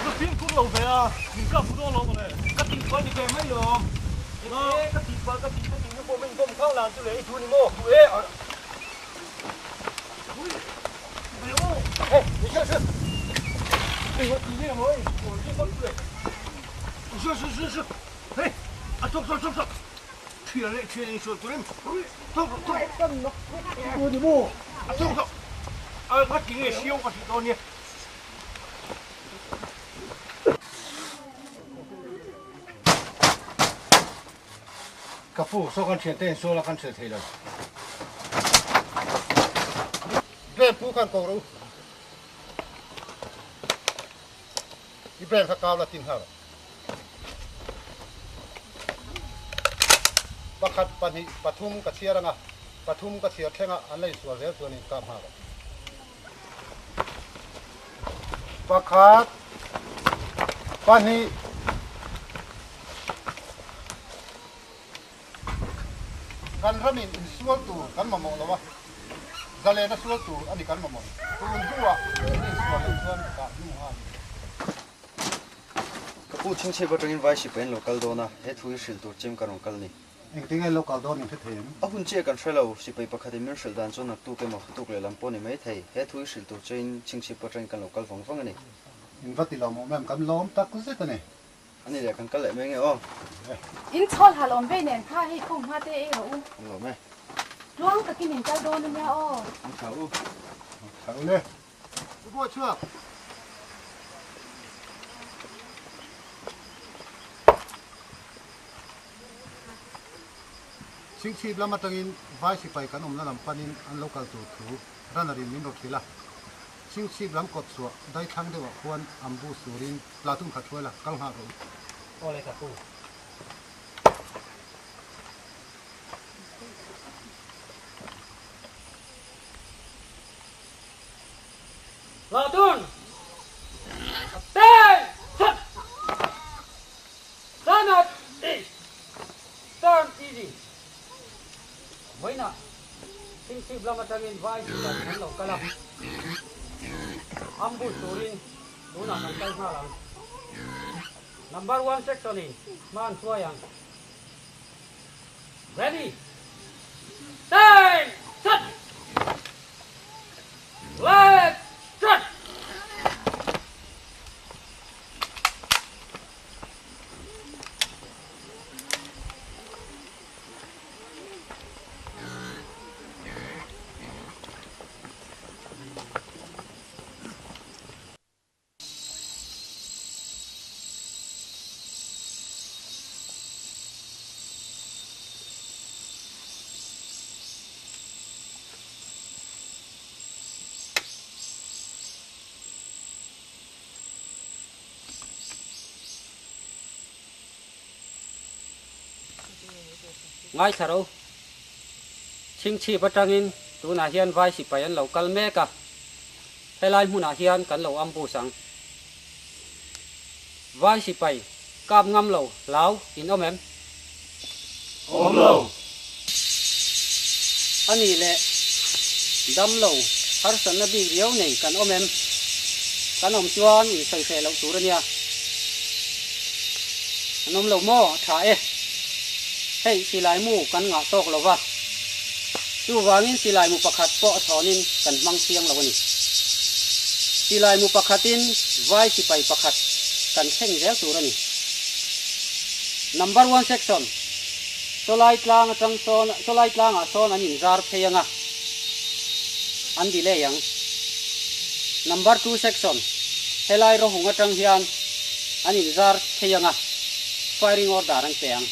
Ka fimkhur lo ve a, min kap dawn lo mawle. Ka tihpalh ni ve mai lo. E, ka tihpalh ka tih ka tih na pawh min bawm khang lan chu le i thu ni maw? E, a. Ka pu, saw kan thiante in sual a kan hrilh thei lo. Brand pu khan ko rawh u. I brand kha kau la tin nghal rawh. Pakhat, pahnih, pathum ka chhiar anga, pathum ka chhiar thleng a an la insual zel chuan in kap nghal rawh. Pakhat, pahnih, Kan ramin insual tur kan mamawh lo a, zalena sual tur a ni kan mamawh. Tun hnuah in insual loh chuan kah hnu nghal ni. Ka pu chhingchhip atangin vai sipai an lo kal dawn a, he thu hi hrilh tur chem ka rawn kal ni. Engtin nge lo kal dawn in hre thei em? A hun chiah kan hre lo, sipai pakhatin min hrilh dan chuan naktuk emaw tuk leh lam pawh ni mai thei, he thu hi hrilh tur chein chhingchhip atangin kan lo kal vang vang a ni. In va ti lo mawh mem, kan lawm tak zet a ni. A ni leh kan kal leh mai nge aw. In chhawl hal awm vei nen kha hei khum hma te ei rawh u. An lawm e. Tluang takin in kal dawn ania aw. An tha u. Tha u le. U Bawi chhuak. Chhingchhip lam atangin vai sipai kan awmna lam panin an lo kal tur thu runner-in min rawt hrilh a. Chhingchhip lam kawt chhuah dai thlang deuhah khuan ambush turin platoon khat hruai la, kal nghal rawh u. Aw le ka pu. Chhingchhip lam atangin vai sipai an lo kal a, ambush turin tunah kan kal nghal ang. Number one section in hma an hruai ang. Ready! Stand! Set! Left! Straight! Ngaithla ro. Chhingchhip atangin tunah hian vai sipai an lo kal mek a, helai hmunah hian kan lo ambush ang. Vai sipai kap ngam lo hlau in awm em? Awm lo. A nih leh dam lo harsatna bik riau nei kan awm em? Kan awm chuan in sawi hreh loh tur a nia. An awm lo maw? A tha e. Hei silai mu kan ngah tawk lo va, chuvangin silai mu pakhat pawh a chhawnin kan hmang chiang lo a ni. Silai mu pakhatin vai sipai pakhat kan thleng zel tur a ni. Number one section, Sawlai tlang atang sawn, sawlai tlangah sawn an inzar phei anga an delay ang. Number two section, Helai rawhung atang hian an inzar phei anga firing order an pe ang.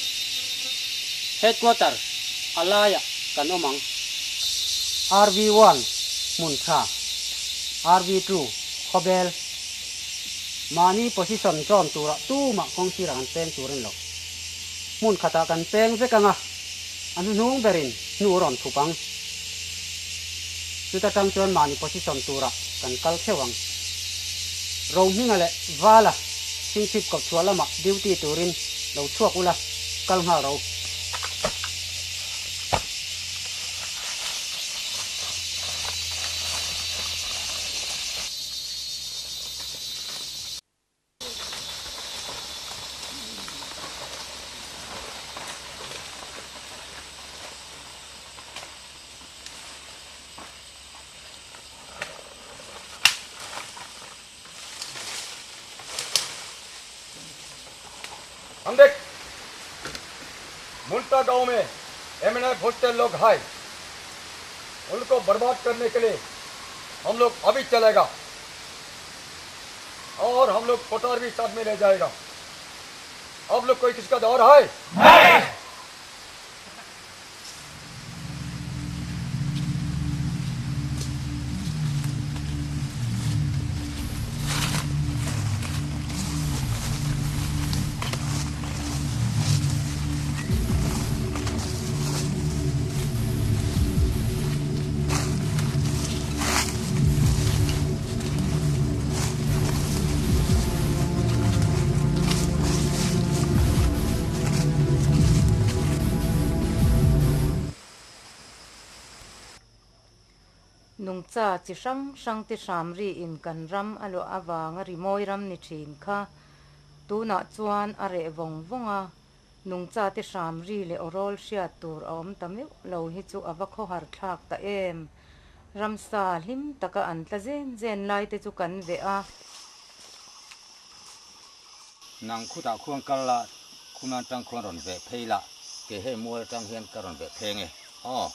Headquarter a laiah kan awm ang. RV one hmun tha, RV two khawbel. Mahni position zawn turah tumah kawngsirah kan peng tur a ni lo. Hmun khatah kan peng vek anga a hnuhnung berin hnu a rawn thup ang. Chuta tang chuan mahni position turah kan kal theuh ang. Rohminga leh Vala Chhingchhip kawpchhuah lamah duty turin lo chhuak ula, kal nghal ro. हम देख मुल्ता गांव में MNF hostel लोग है उनको बर्बाद करने के लिए हम लोग अभी चलेगा और हम लोग कोटार भी साथ में ले जाएगा अब लोग कोई किसका दौर है Nungcha chi hrang hrang te hram riin kan ram a luah avanga rimawi ram ni thin kha tunah chuan a reh vawng vawng a, nungcha te hram ri leh awrawl hriat tur a awm ta meuh lo hi chu a va khawhar thlak ta em. Ramsa hlim taka an tla zen zen lai te chu kan veh a. Nang khutah khuan kal la, khunan tang khuan rawn veh phei la, kei hei mual atang hian ka rawn veh phei nge aw.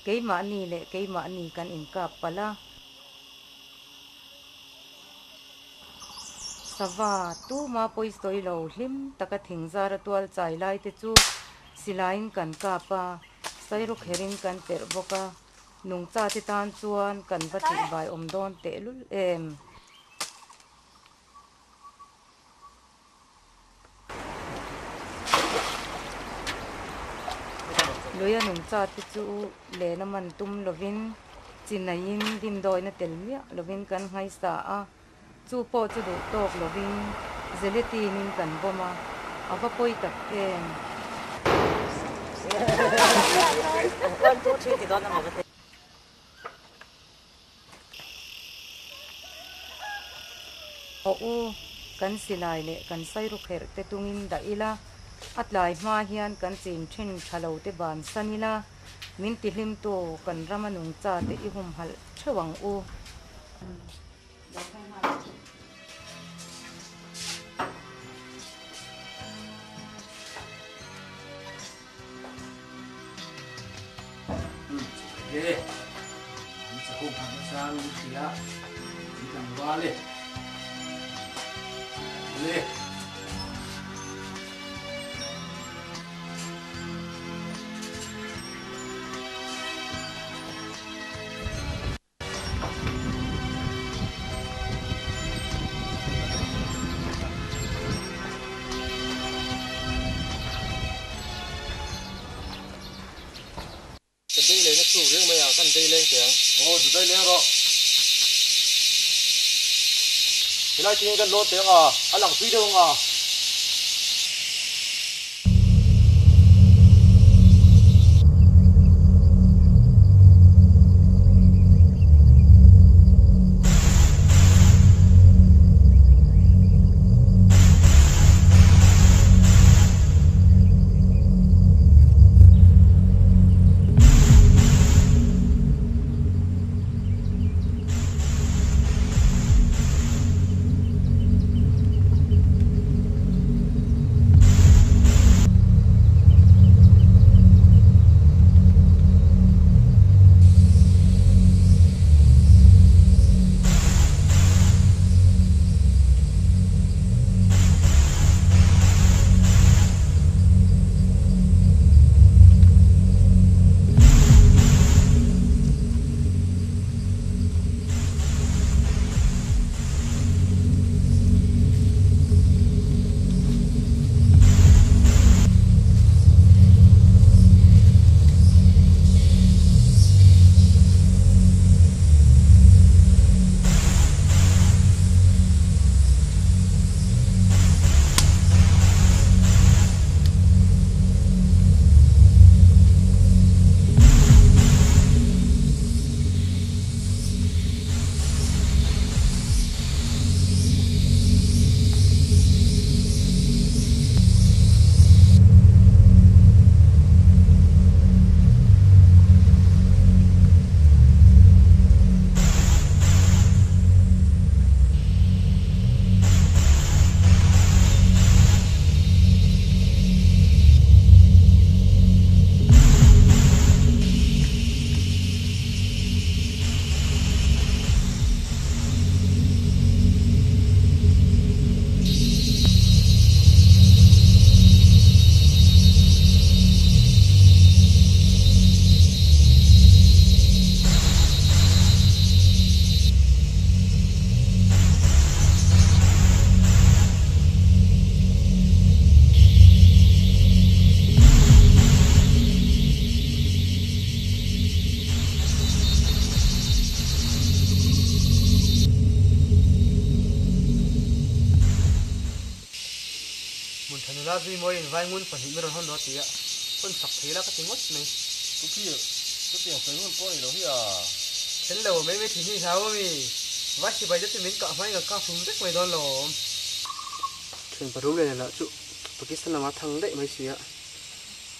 Keimahni leh keimahni kan inkap palh a. Sava tuma pawisawi lo hlim taka thingzara tual chai lai te chu silaiin kan kap a, sairawkherin kan perh bawk a. Nungchate tan chuan kan va ṭihbai awm dawn tehlul em? Luia nungchate chu lena man tum lovin chinaiin dimdawina tel miah lovin kan nghaisa a, chu pawh chu duh tawk lovin gelatine-in kan bawm a, a va pawi tak em? Aw u, kan silai leh kan sairukherh te tungin dah ila, a tlai hma hian kan chin thin tha lo te bansan ila, min tihlimtu kan rama nungcha te i humhalh theuh ang u. He, an chaho hman nasa lu hria, an tlangval e. Le. Ka dei lehna chhuk reng mai a, kan dei leng teh ang. Aw, zu dai leng rawh. Helai thing hi kan lawn teh ang a, a lang tui deuh ang a. Hmun tha nula zui mawiin vai ngun pahnih min rawn hawn dawn ti a, hawn sak thei la ka ti ngawt mai. Pu Phir, chutiang sawi hun pawh a ni lo hi a. Then lo mai mai thin hi hlau a mi, vai sipai te chu min kah hmain kan kah hlum vek mai dawn lo. Thian pathum leh lah chu Pakistan lamah thang daih mai si a,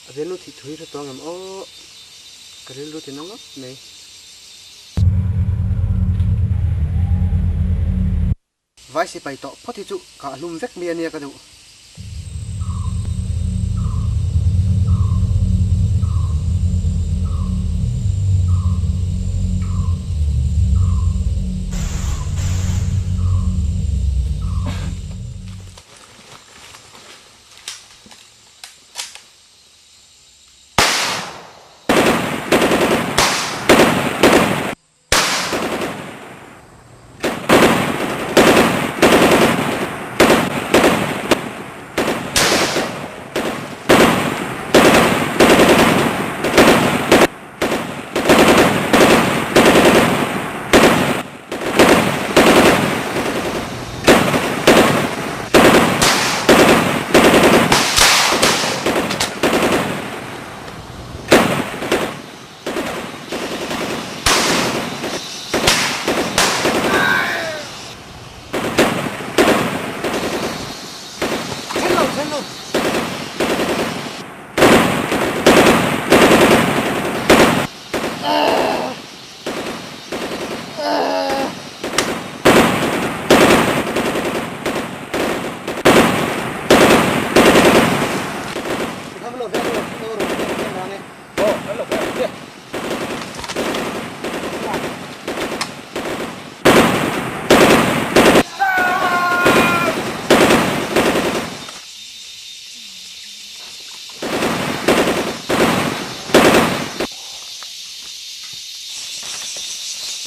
a bialnu thih thu hi hre tawh ang em aw, ka rilru ti na ngawt mai. Vai sipai tawh phawt hi chu kah hlum vek mi a nia ka duh.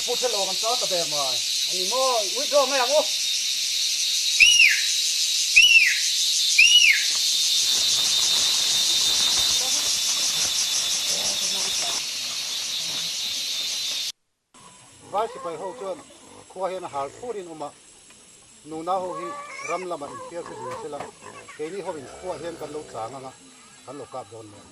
Pu thel aw kan chal ta der mai. Ani maw withdraw mai ang u. Vai sipai ho chuan khua hian a hal phurin awm a, nuna ho hi ram lamah inthiar chu dun sela, keini hovin khuaah hian kan lo chang ang a, kan lo kap dawn nia.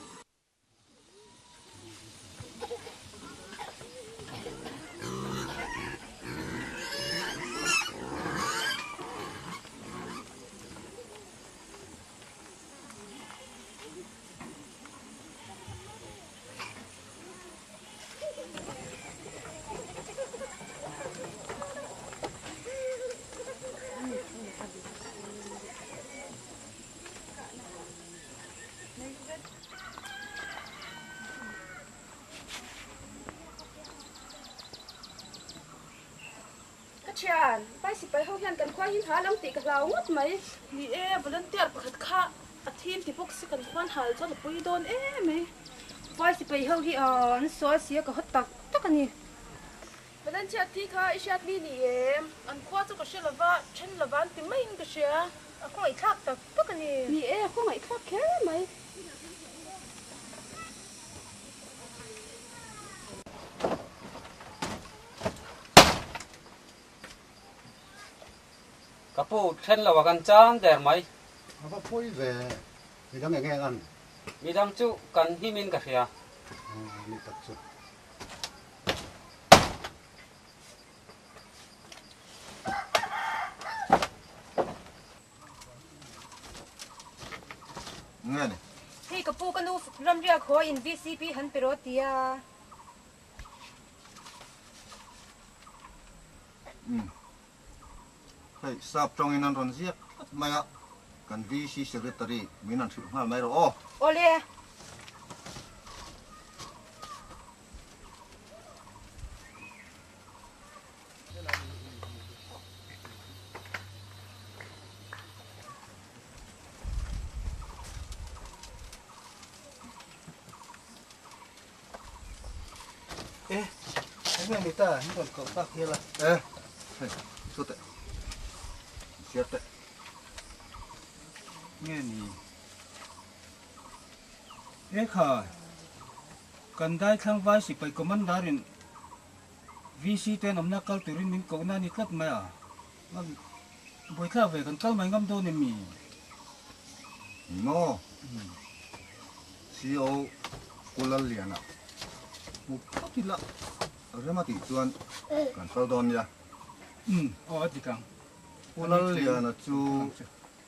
Ka thian, Vai sipai ho hian kan khua hi hal ang tih ka hlau ngawt mai. Ni e, volunteer pakhat kha a thim ti bawk si kan khuan hal chuan a pui dawn em mai. Vai sipai ho hi an sual si a ka hawt tak tak a ni. Volunteer thi kha i hriat mi ni em? An khua chu ka hre lova, then lova an ti maiin ka hria. A khawngaihthlak tak tak a ni. Ni e, a khawngaihthlak kher mai. Ka pu then lo a kan chang der mai. A va pawi ve, midang eng nge an? Midang chu kan him in ka hria. Ni tak chu. Nge ni? Hei ka pu ka nu ramriak haw in VCP han pe rawh tia. Umm. Hei sap tawngin an rawn ziak tlat mai a, kan VC Secretary min rawn hrilh nghal mai rawh aw. Awle. E, eng nge ni ta, in rawn koh tak hial a. E, hei, chu teh, inchhiar teh. Nge ni? E khai, kan daithlang vai sipai commander in VC te an awmna kal turin min kohna a ni tlat mai a, buaithlak ve kan kal mai ngam dawn em mi? Maw? CO Pu Lalliana hmu phawt ila rem a tih chuan kan kal dawn nia. Umm, aw a dik ang. Pu Lalliana chu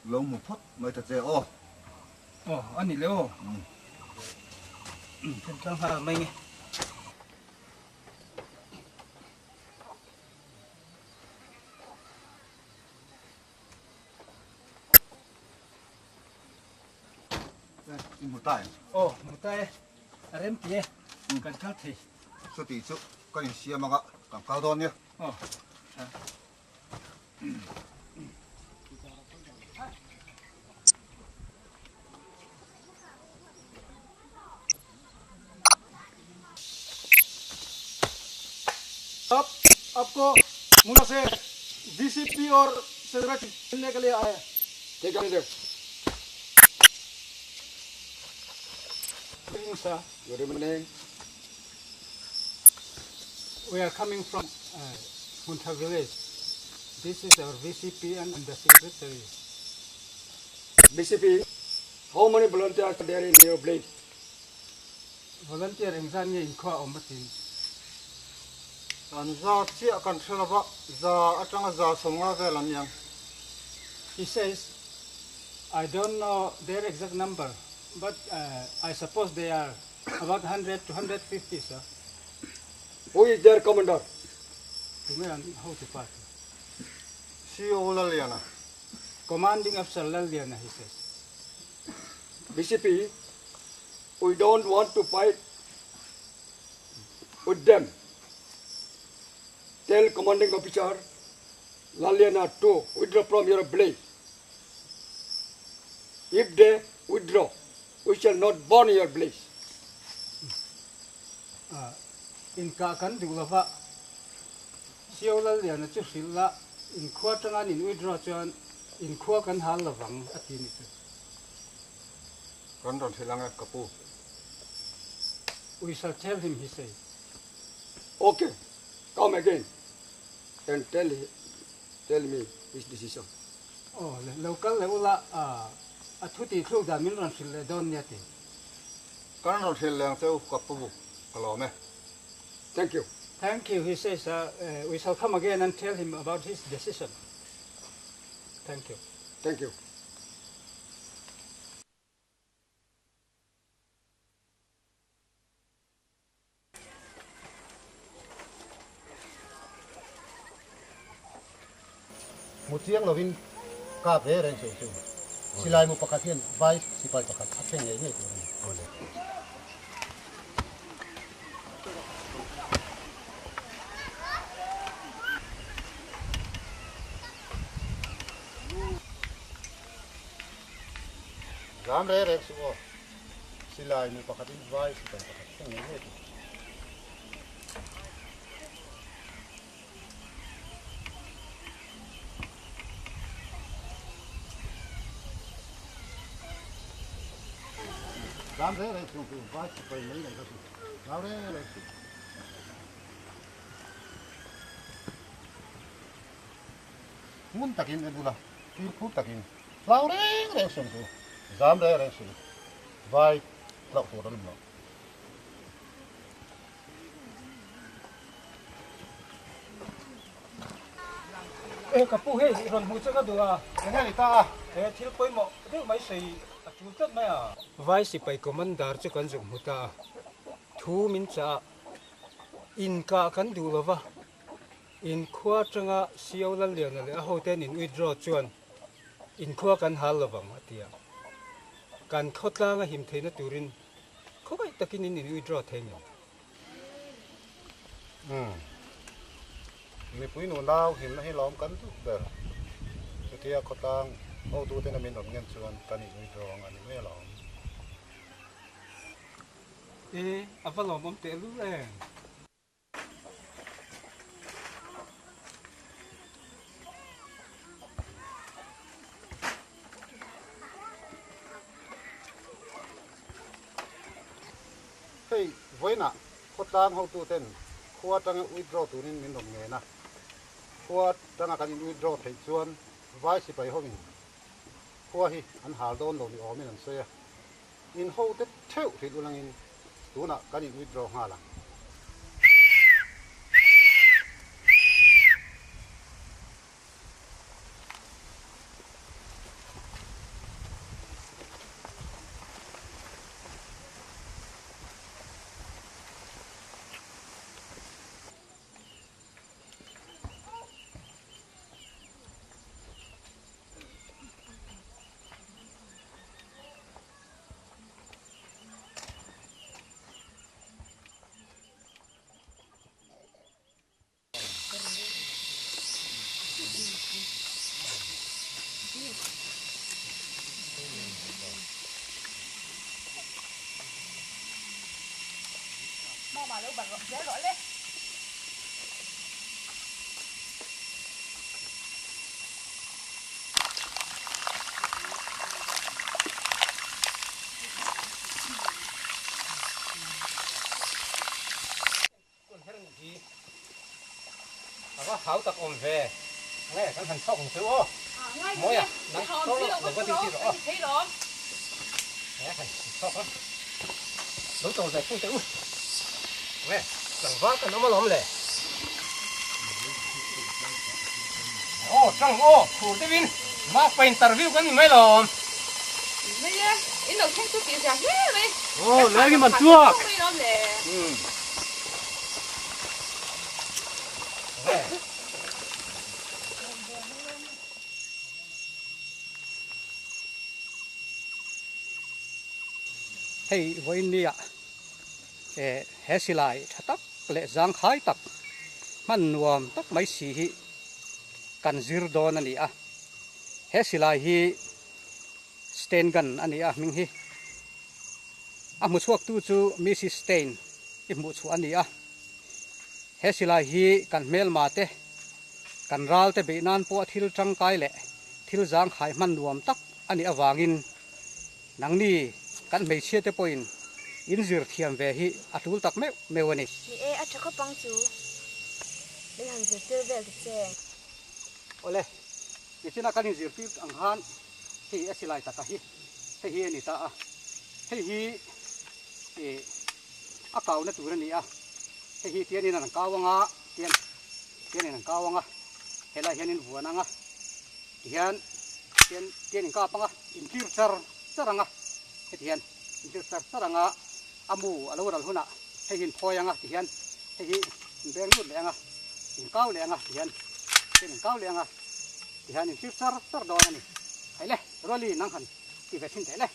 lo hmu phawt mai ta che aw. Aw, a ni le aw. Umm, kan tlang nghal mai nge. I hmu ta em? Aw, hmu ta e. A rem ti e. Kan kal thei. Chuti chu kan insiam anga kan kal dawn nia. Aw, tha. आप आपको मुना से DCP और secretary मिलने के लिए आए हैं ठीक है Good evening, sir. Good evening. We are coming from uh, Hunta village. This is our VCP and the secretary. VCP, how many volunteers are there in your village? Volunteer engzat nge inkhua a awm atin? An za chiah kan hre lova, za atanga za sawmnga vel an ni ang. He says, I don't know their exact number, but I suppose they are about 100 to 150, sir. Who is their commander? Tunge an hotu pa chu? CO Lalliana. Commanding Officer Lalliana, he says. VCP, we don't want to fight with them. Tell commanding officer Lalliana to withdraw from your village. If they withdraw, we shall not burn your village. Inkah kan duh lova, CO Lalliana chu hrilh la, inkhua atanga an in withdraw chuan inkhua kan hal lovang a ti ni chu. Kan rawn hrilh ang e, ka pu. We shall tell him, he said. Ok, come again and tell tell me his decision. Aw le, lo kal leh ula, a thu tih thluk dan min rawn hrilh leh dawn nia ti. Kan rawn hrilh leng cheu ka pu ka lawm e. Thank you. Thank you, he says, we shall come again and tell him about his decision. Thank you. Thank you. Mu chiang lovin kap ve reng suh chu. Silai mu pakhat hian vai sipai pakhat a thleng ngei ngei tur a ni. Zam reng reng suh aw. Silai mu pakhatin vai sipai pakhat thleng ngei ngei tur. Zam reng reng suh vai sipai mai nei kha chu. Zam reng reng suh. Ngun takin en ula, fimkhur takin hlau reng reng suh ang chu, zam reng reng suh, vai hlauh tur an awm lo. E ka pu hei rawn hmuh che ka duh a. Enge ni ta a? He thil pawimawh deuh mai sawi a tul tlat mai a. Vai sipai commander chu kan zuk hmu ta a, thu min chah a, inkah kan duh lo va. Inkhua atanga CO Lalliana leh a hoten in withdraw chuan inkhua kan hal lovang a ti a. Kan khawtlang a him theihna turin khawngaih takin in in withdraw thei ngem? Umm. Mipui nu nau himna hi lawm kan duh ber. Chutia khawtlang hotuten a min rawn ngen chuan kan in withdraw ang a ni mai alawm. E, a va lawmawm tehlul em? Hei vawiinah khawtlang hotuten khua atanga withdraw turin min rawn ngen a, khua atanga kan in withdraw theih chuan vai sipai hovin khua hi an hal dawn lo ni awmin an sawi a, In hote theuh hrilh ulangin tunah kan in withdraw nghal ang. A va hau tak awm ve. Nge kan han chhawk ang chu aw. Mawi a, nang chhawk lo lo va ding tih rawh aw. Nge han chhawk a. Lo tawng ve thung teh u. Nge tlangval kan awm alawm le. Aw tang aw phur deuhin makpa interview kan ni mai lawm. Mai e, in lo thleng chu tih zia hle mai. Aw leng i man chuak. Hei vawiin nia eh he silai tha tak leh zangkhai tak hman nuam tak mai si hi kan zir dawn a ni a. He silai hi Sten gun a ni a hming hi. A hmu chhuaktu chu Mrs Stein i hmuh chhuah a ni a. He silai hi kan hmelma te, kan ral te beih nan pawh thil tangkai leh thil zangkhai hman nuam tak a nih avangin nangni kan hmeichhia te pawhin in zir thiam ve hi a tul tak meuh meuh a ni. Ni e, a tha khawp ang chu. Min han zirtir vel ta che. Awle, nichina kan inzirtir ang khan hei a silai taka hi hei hi a ni ta a, hei hi ih a kauna tur a ni a, hei hi tianin an kau anga tian tianin an kau anga helai hianin vuan anga tihian tian tian inkap anga intir char char anga heti hian intir char char anga a mu a lo ral hunah hei hi in phawi anga tihian hei hi inbeng lut leh anga inkau leh anga tihian tian inkau leh anga tihian intir char char dawn a ni. Hei le, Ruali nang han ti ve thin teh le.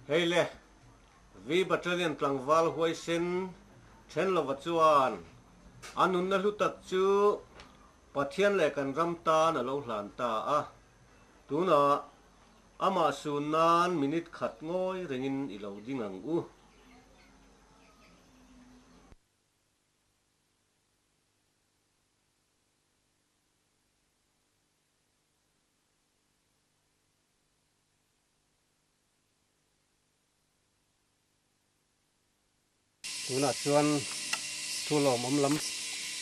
Hei le, V Battalion tlangval huaisen then lova chuan a nunna hlu tak chu Pathian leh kan ram tan a lo hlan ta a. Tunah amah sun nan minute khat ngawi rengin i lo ding ang u. Tunah chuan thu lawmawm lam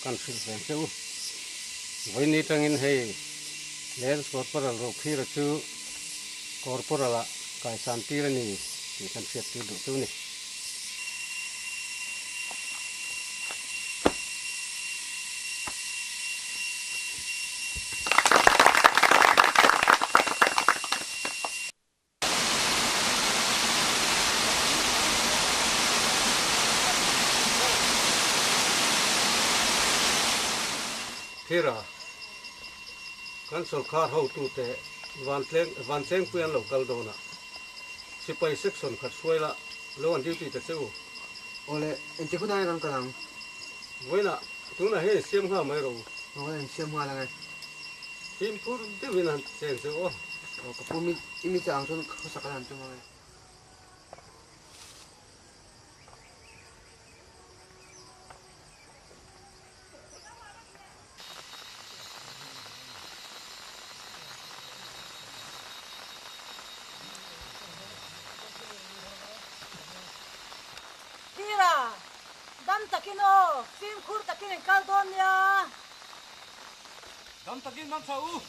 kan hrilh ve che u. Vawiin atangin hei Lance Corporal Rophira chu Corporal ah kaisan tir a ni tih kan hriat tir duh chu a ni. Thira, kan sawrkar hotute Vantleng Vanchengpui an lo kal dawn a, sipai section khat hruai la lo an duty ta che u. Awle, engti hunah hian an kal ang? Vawiinah, tunah hian insiam nghal mai rawh u. Awle, insiam nghal ang e. Fimkhur deuhin han cheng che u aw. Aw, ka pu mi i mi chah ang chuan khawsak an han tum ang e. Thira, dam takin aw, fimkhur takin in kal dawn nia. Dam takin mang tha u.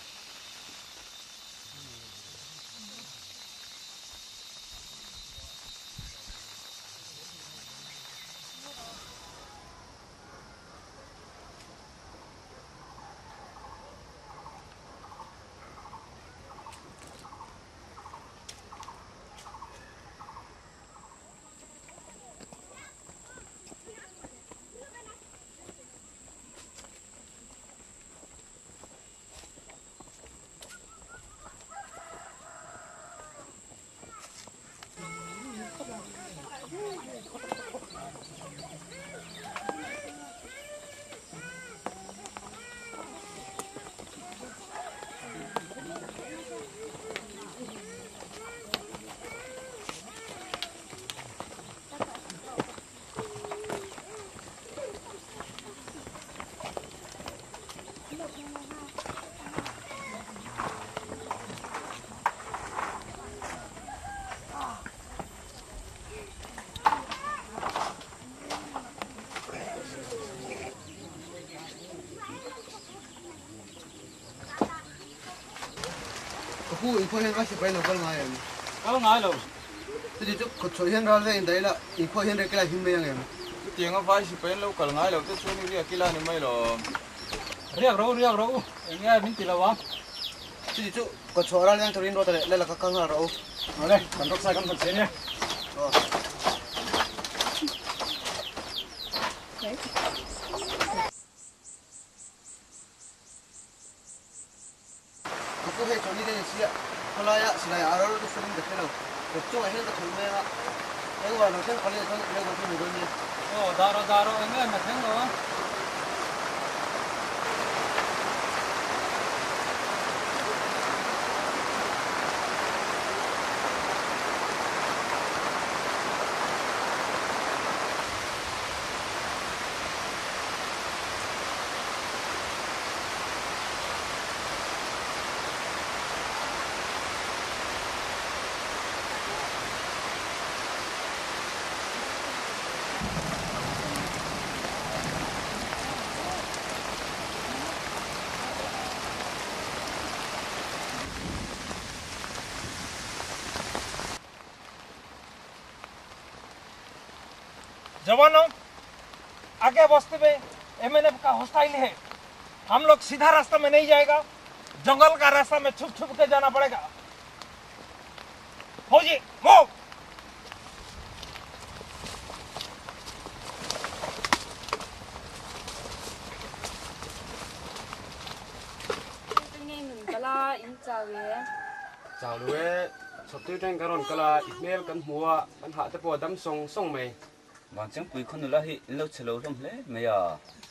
Ka pu inkhawh hian vai sipai lo kal ngai em? Kal ngai lo. Chuti chu khawchhuah hian ral vek indaih la, inkhawh hian riak ila him mai ang em? Chutianga vai sipai an lo kal ngai lo te chuan i riak ila ni mai lo. Riak ro riak ro u, eng nge min ti lo ang? Chuti chu khawchhuah ral veng turin ruata leh lala ka kal nghal rawh u. Awle, kan rawk sai kan hman che nia. Aw. pawh hei chawlhni te ni sia, khawlaia silai ah ro chu furin ka hre lo. Kawt chungah hian ka thawlh mai anga, engvang lo thleng pali ah chuan ilo kal mai dawn nia. Aw, dah rawh, dah rawh, eng em a thleng lo a. जवानों आगे बस्ती में एमएनएफ का हॉस्टाइल है हम लोग सीधा रास्ता में नहीं जाएगा जंगल का रास्ता में छुप छुप के जाना पड़ेगा फौजी move Chau lo e, chhawptir teng ka rawn kal a, i hmel kan hmu a, kan hah te pawh a dam sawng sawng mai. Vanchengpui khaw nula hi in lo chhe lo hlawm hle mai a.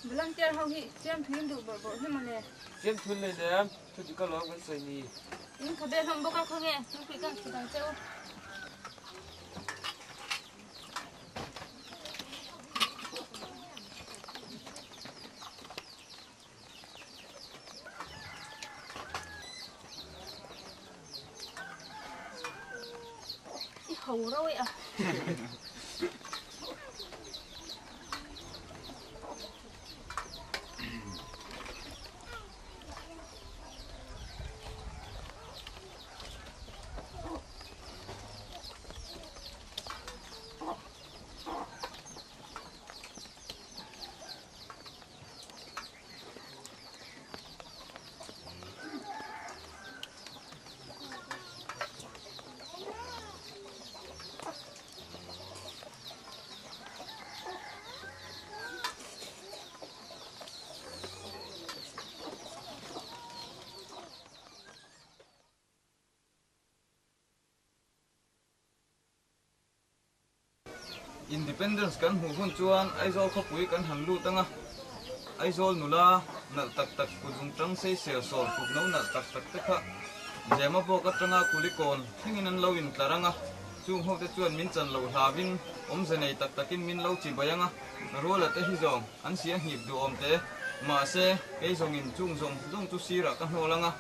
Volunteer ho hi chiam thu in duh bawrh bawrh hle mawle. Chiam thu in nei nem, thu dik alawm kan sawi ni. In khabe hlawm bawk a khaw nge, thingpui kan thut ang che u. I ho roi a. Independence kan hmuh hun chuan Aizawl khawpui kan han lut anga, Aizawl nula nalh tak tak kut zung tang sei sel sawl kut no nalh tak tak te kha Zema bawk atanga Kulikawn thlengin an lo intlar anga, chung ho te chuan min chan loh hlauin awmze nei tak takin min lo chi bai anga, Ruala te hi zawng an si a hnip duhawm te, mahse kei zawngin chung zawng zawng chu sirah ka hnawl anga,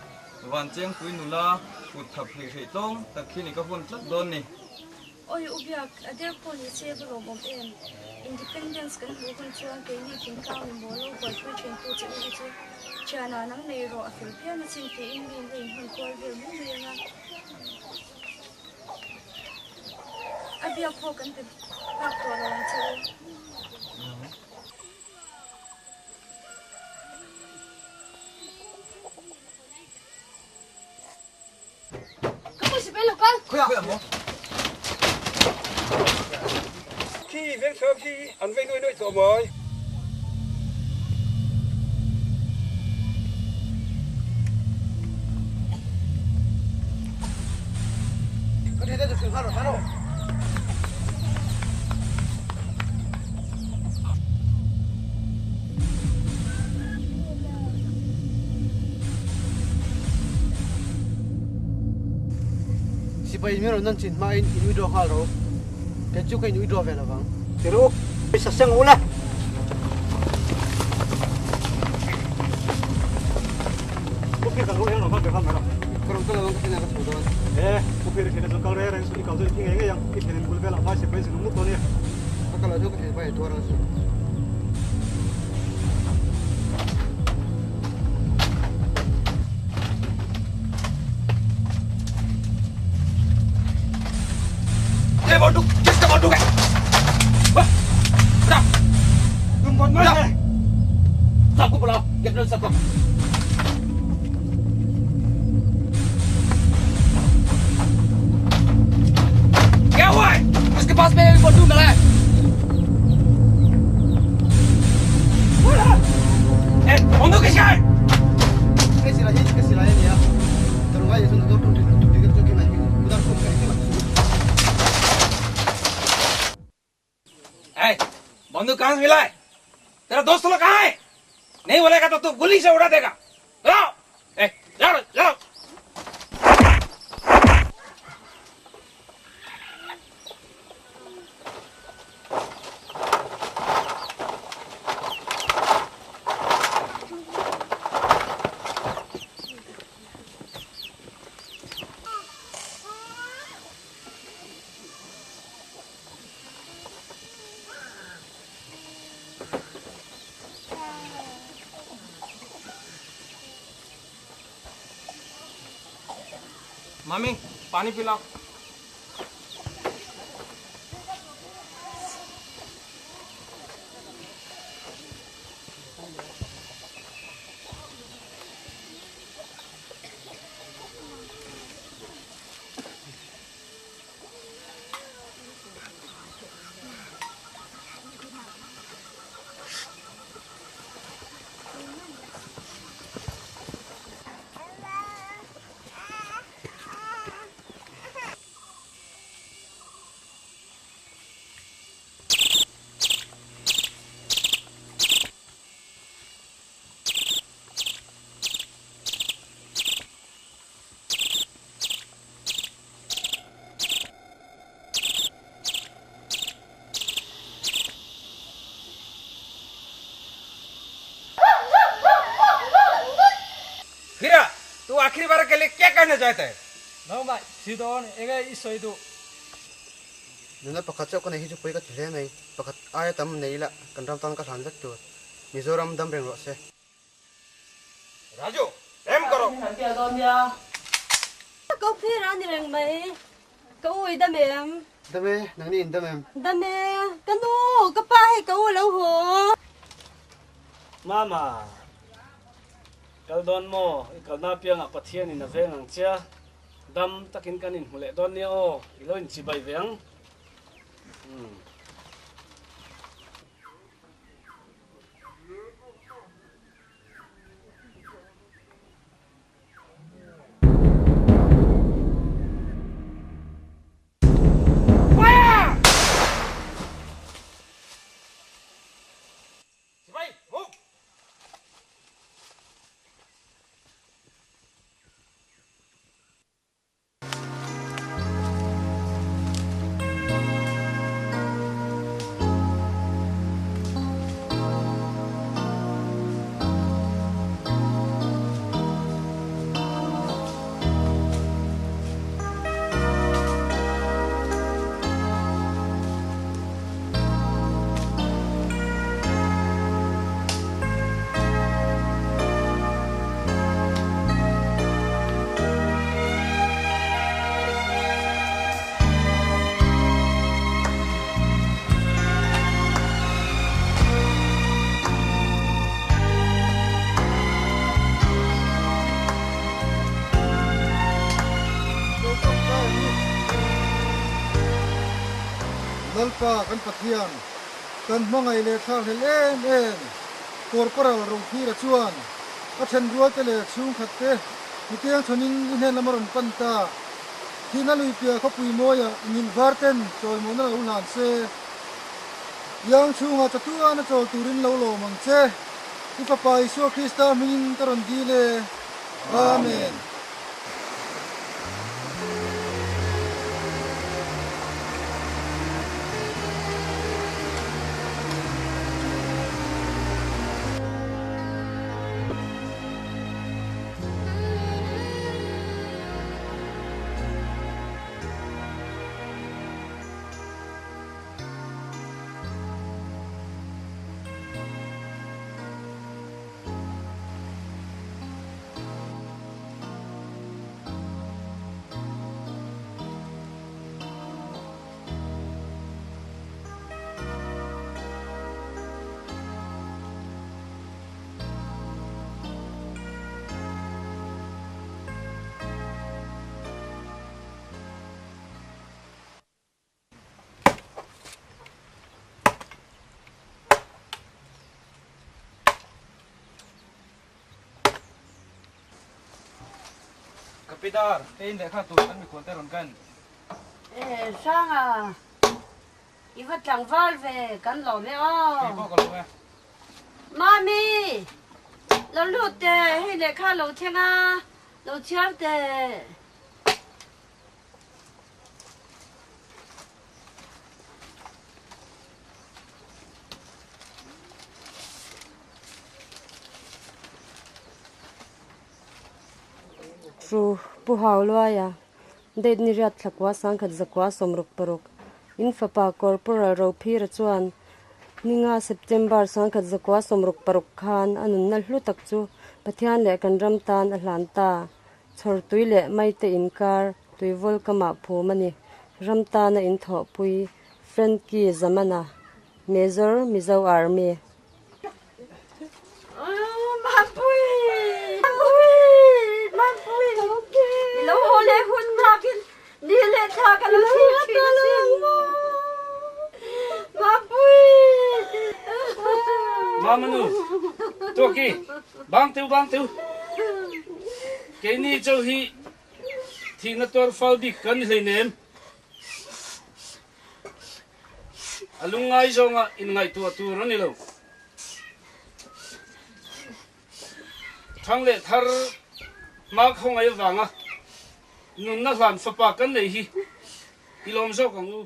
Vanchengpui nula kut thap hrih hrih tlawng tak khi ni ka vawn tlat dawn ni. Awi u biak, a der pawh ni che va lawmawm em? Independence kan hmuh hun chuan keini thingtlang mi mawl lo buaipui thin tu che u hi chu thianah nang nei rawh a fel phian a chin tiin mi in la inhman kual vel mai mai ang a. A biak pawh kan pe phak tawh lo ang che u. Ka pu si lo kal. Khawiah maw? Khi veng thar khi an vei nuai nuai tawh mai. Ka thei te chu hrilh nghal rawh ta rawh. Sipai in min rawn nan chin hmain in withdraw nghal rawh u. Kei chu ka in withdraw ve lovang. Ti rawh u, pawisa seng ula. Pu Phir kan ru eng rawn kal ve nghal mai rawh. Ka rawn kal lovang ka thlenah ka chho dawn. E, Pu Phir i thlenah chuan kal reng reng suh, i kal chu i thi ngei ngei ang, i thlenin bul velah vai sipai zin um nuk dawn nia. Ka kal ah chuan ka thlen vai a tuar ang a sin. क्या हुआ है उसके पास में एक बंदूक मिला है ए, बंदूक किसका है Cái gì là cái gì là gì à? ngai chuan doctor dik chu keimah hi kutah khum ka engkim ah ए, बंदूक कहाँ से मिला है तेरा दोस्त लोग कहाँ है नहीं बोलेगा तो तू गोली से उड़ा देगा जाओ ए, जाओ जाओ मामी पानी पिलाओ फिर तू आखिरी बार के लिए क्या कहना चाहता है Nangmah thi dawn enge i sawi duh? Nuna pakhat chauh ka nei hi chu pawi ka ti hle mai. Pakhat aia tam nei ila kan ram tan ka hlan vek tur. Mizoram dam reng rawh se. Raju, em karo. Ka phir a ni reng mai. Ka ui dam em? Dam e, nangni in dam em? Dam e, ka nu, ka pa hei ka u lo haw. Mama, kal dawn maw? I kalna apiangah Pathian in a veng ang che a, dam takin kan inhmu leh dawn nia aw, i lo inchibai ve ang. Umm. Lalpa kan Pathian, kan hmangaih leh thlakhlelh em em Corporal Rophira chuan a thenrualte leh chhungkhatte miteng chhawnin i hnen lam a rawn pan ta. Thihna lui piah khawpui mawiah nghilh var ten chawimawhna lo hlan se. Iang chhungah chatuan a chawl turin lo lawm ang che. I Fapa Isua Krista hmingin ka rawn dil e. Amen. Ka pi dar, keiin lehkha tur kan mikhual te rawn kan. E, Hranga, i va tlangval ve, kan lawm e aw. Kei pawh ka lawm e. Mami, lo lut teh, hei lehkha lo thleng a, lo chhiar teh. Ru Pu Hau Luaia, date ni riat thlakua sangkhat zakua 66, in fapa Corporal Rophira chuan ninga September sangkhat zakua 66 khan a nunna hlu tak chu Pathian leh kan ram tan a hlan ta. Chhawr tui leh maite inkar tuivawl kamah phum a ni. Ram tana inthawhpui Frankie Zamana, Major Mizo Army. Mampui! Mampui! Mampui! I lo haw leh hun nakin ni leh thla ka lo thlir thin asin. Mampui! Mamanu, Tuaki, bang teu bang teu. Keini chauh hi thihna tuar fal bik kan ni hleinem. A lungngai zawnga inngaihtuah tur a ni lo. Thang leh thar hma khawngaih avanga nunna hlan fapa kan neih hi i lawm zawk ang u.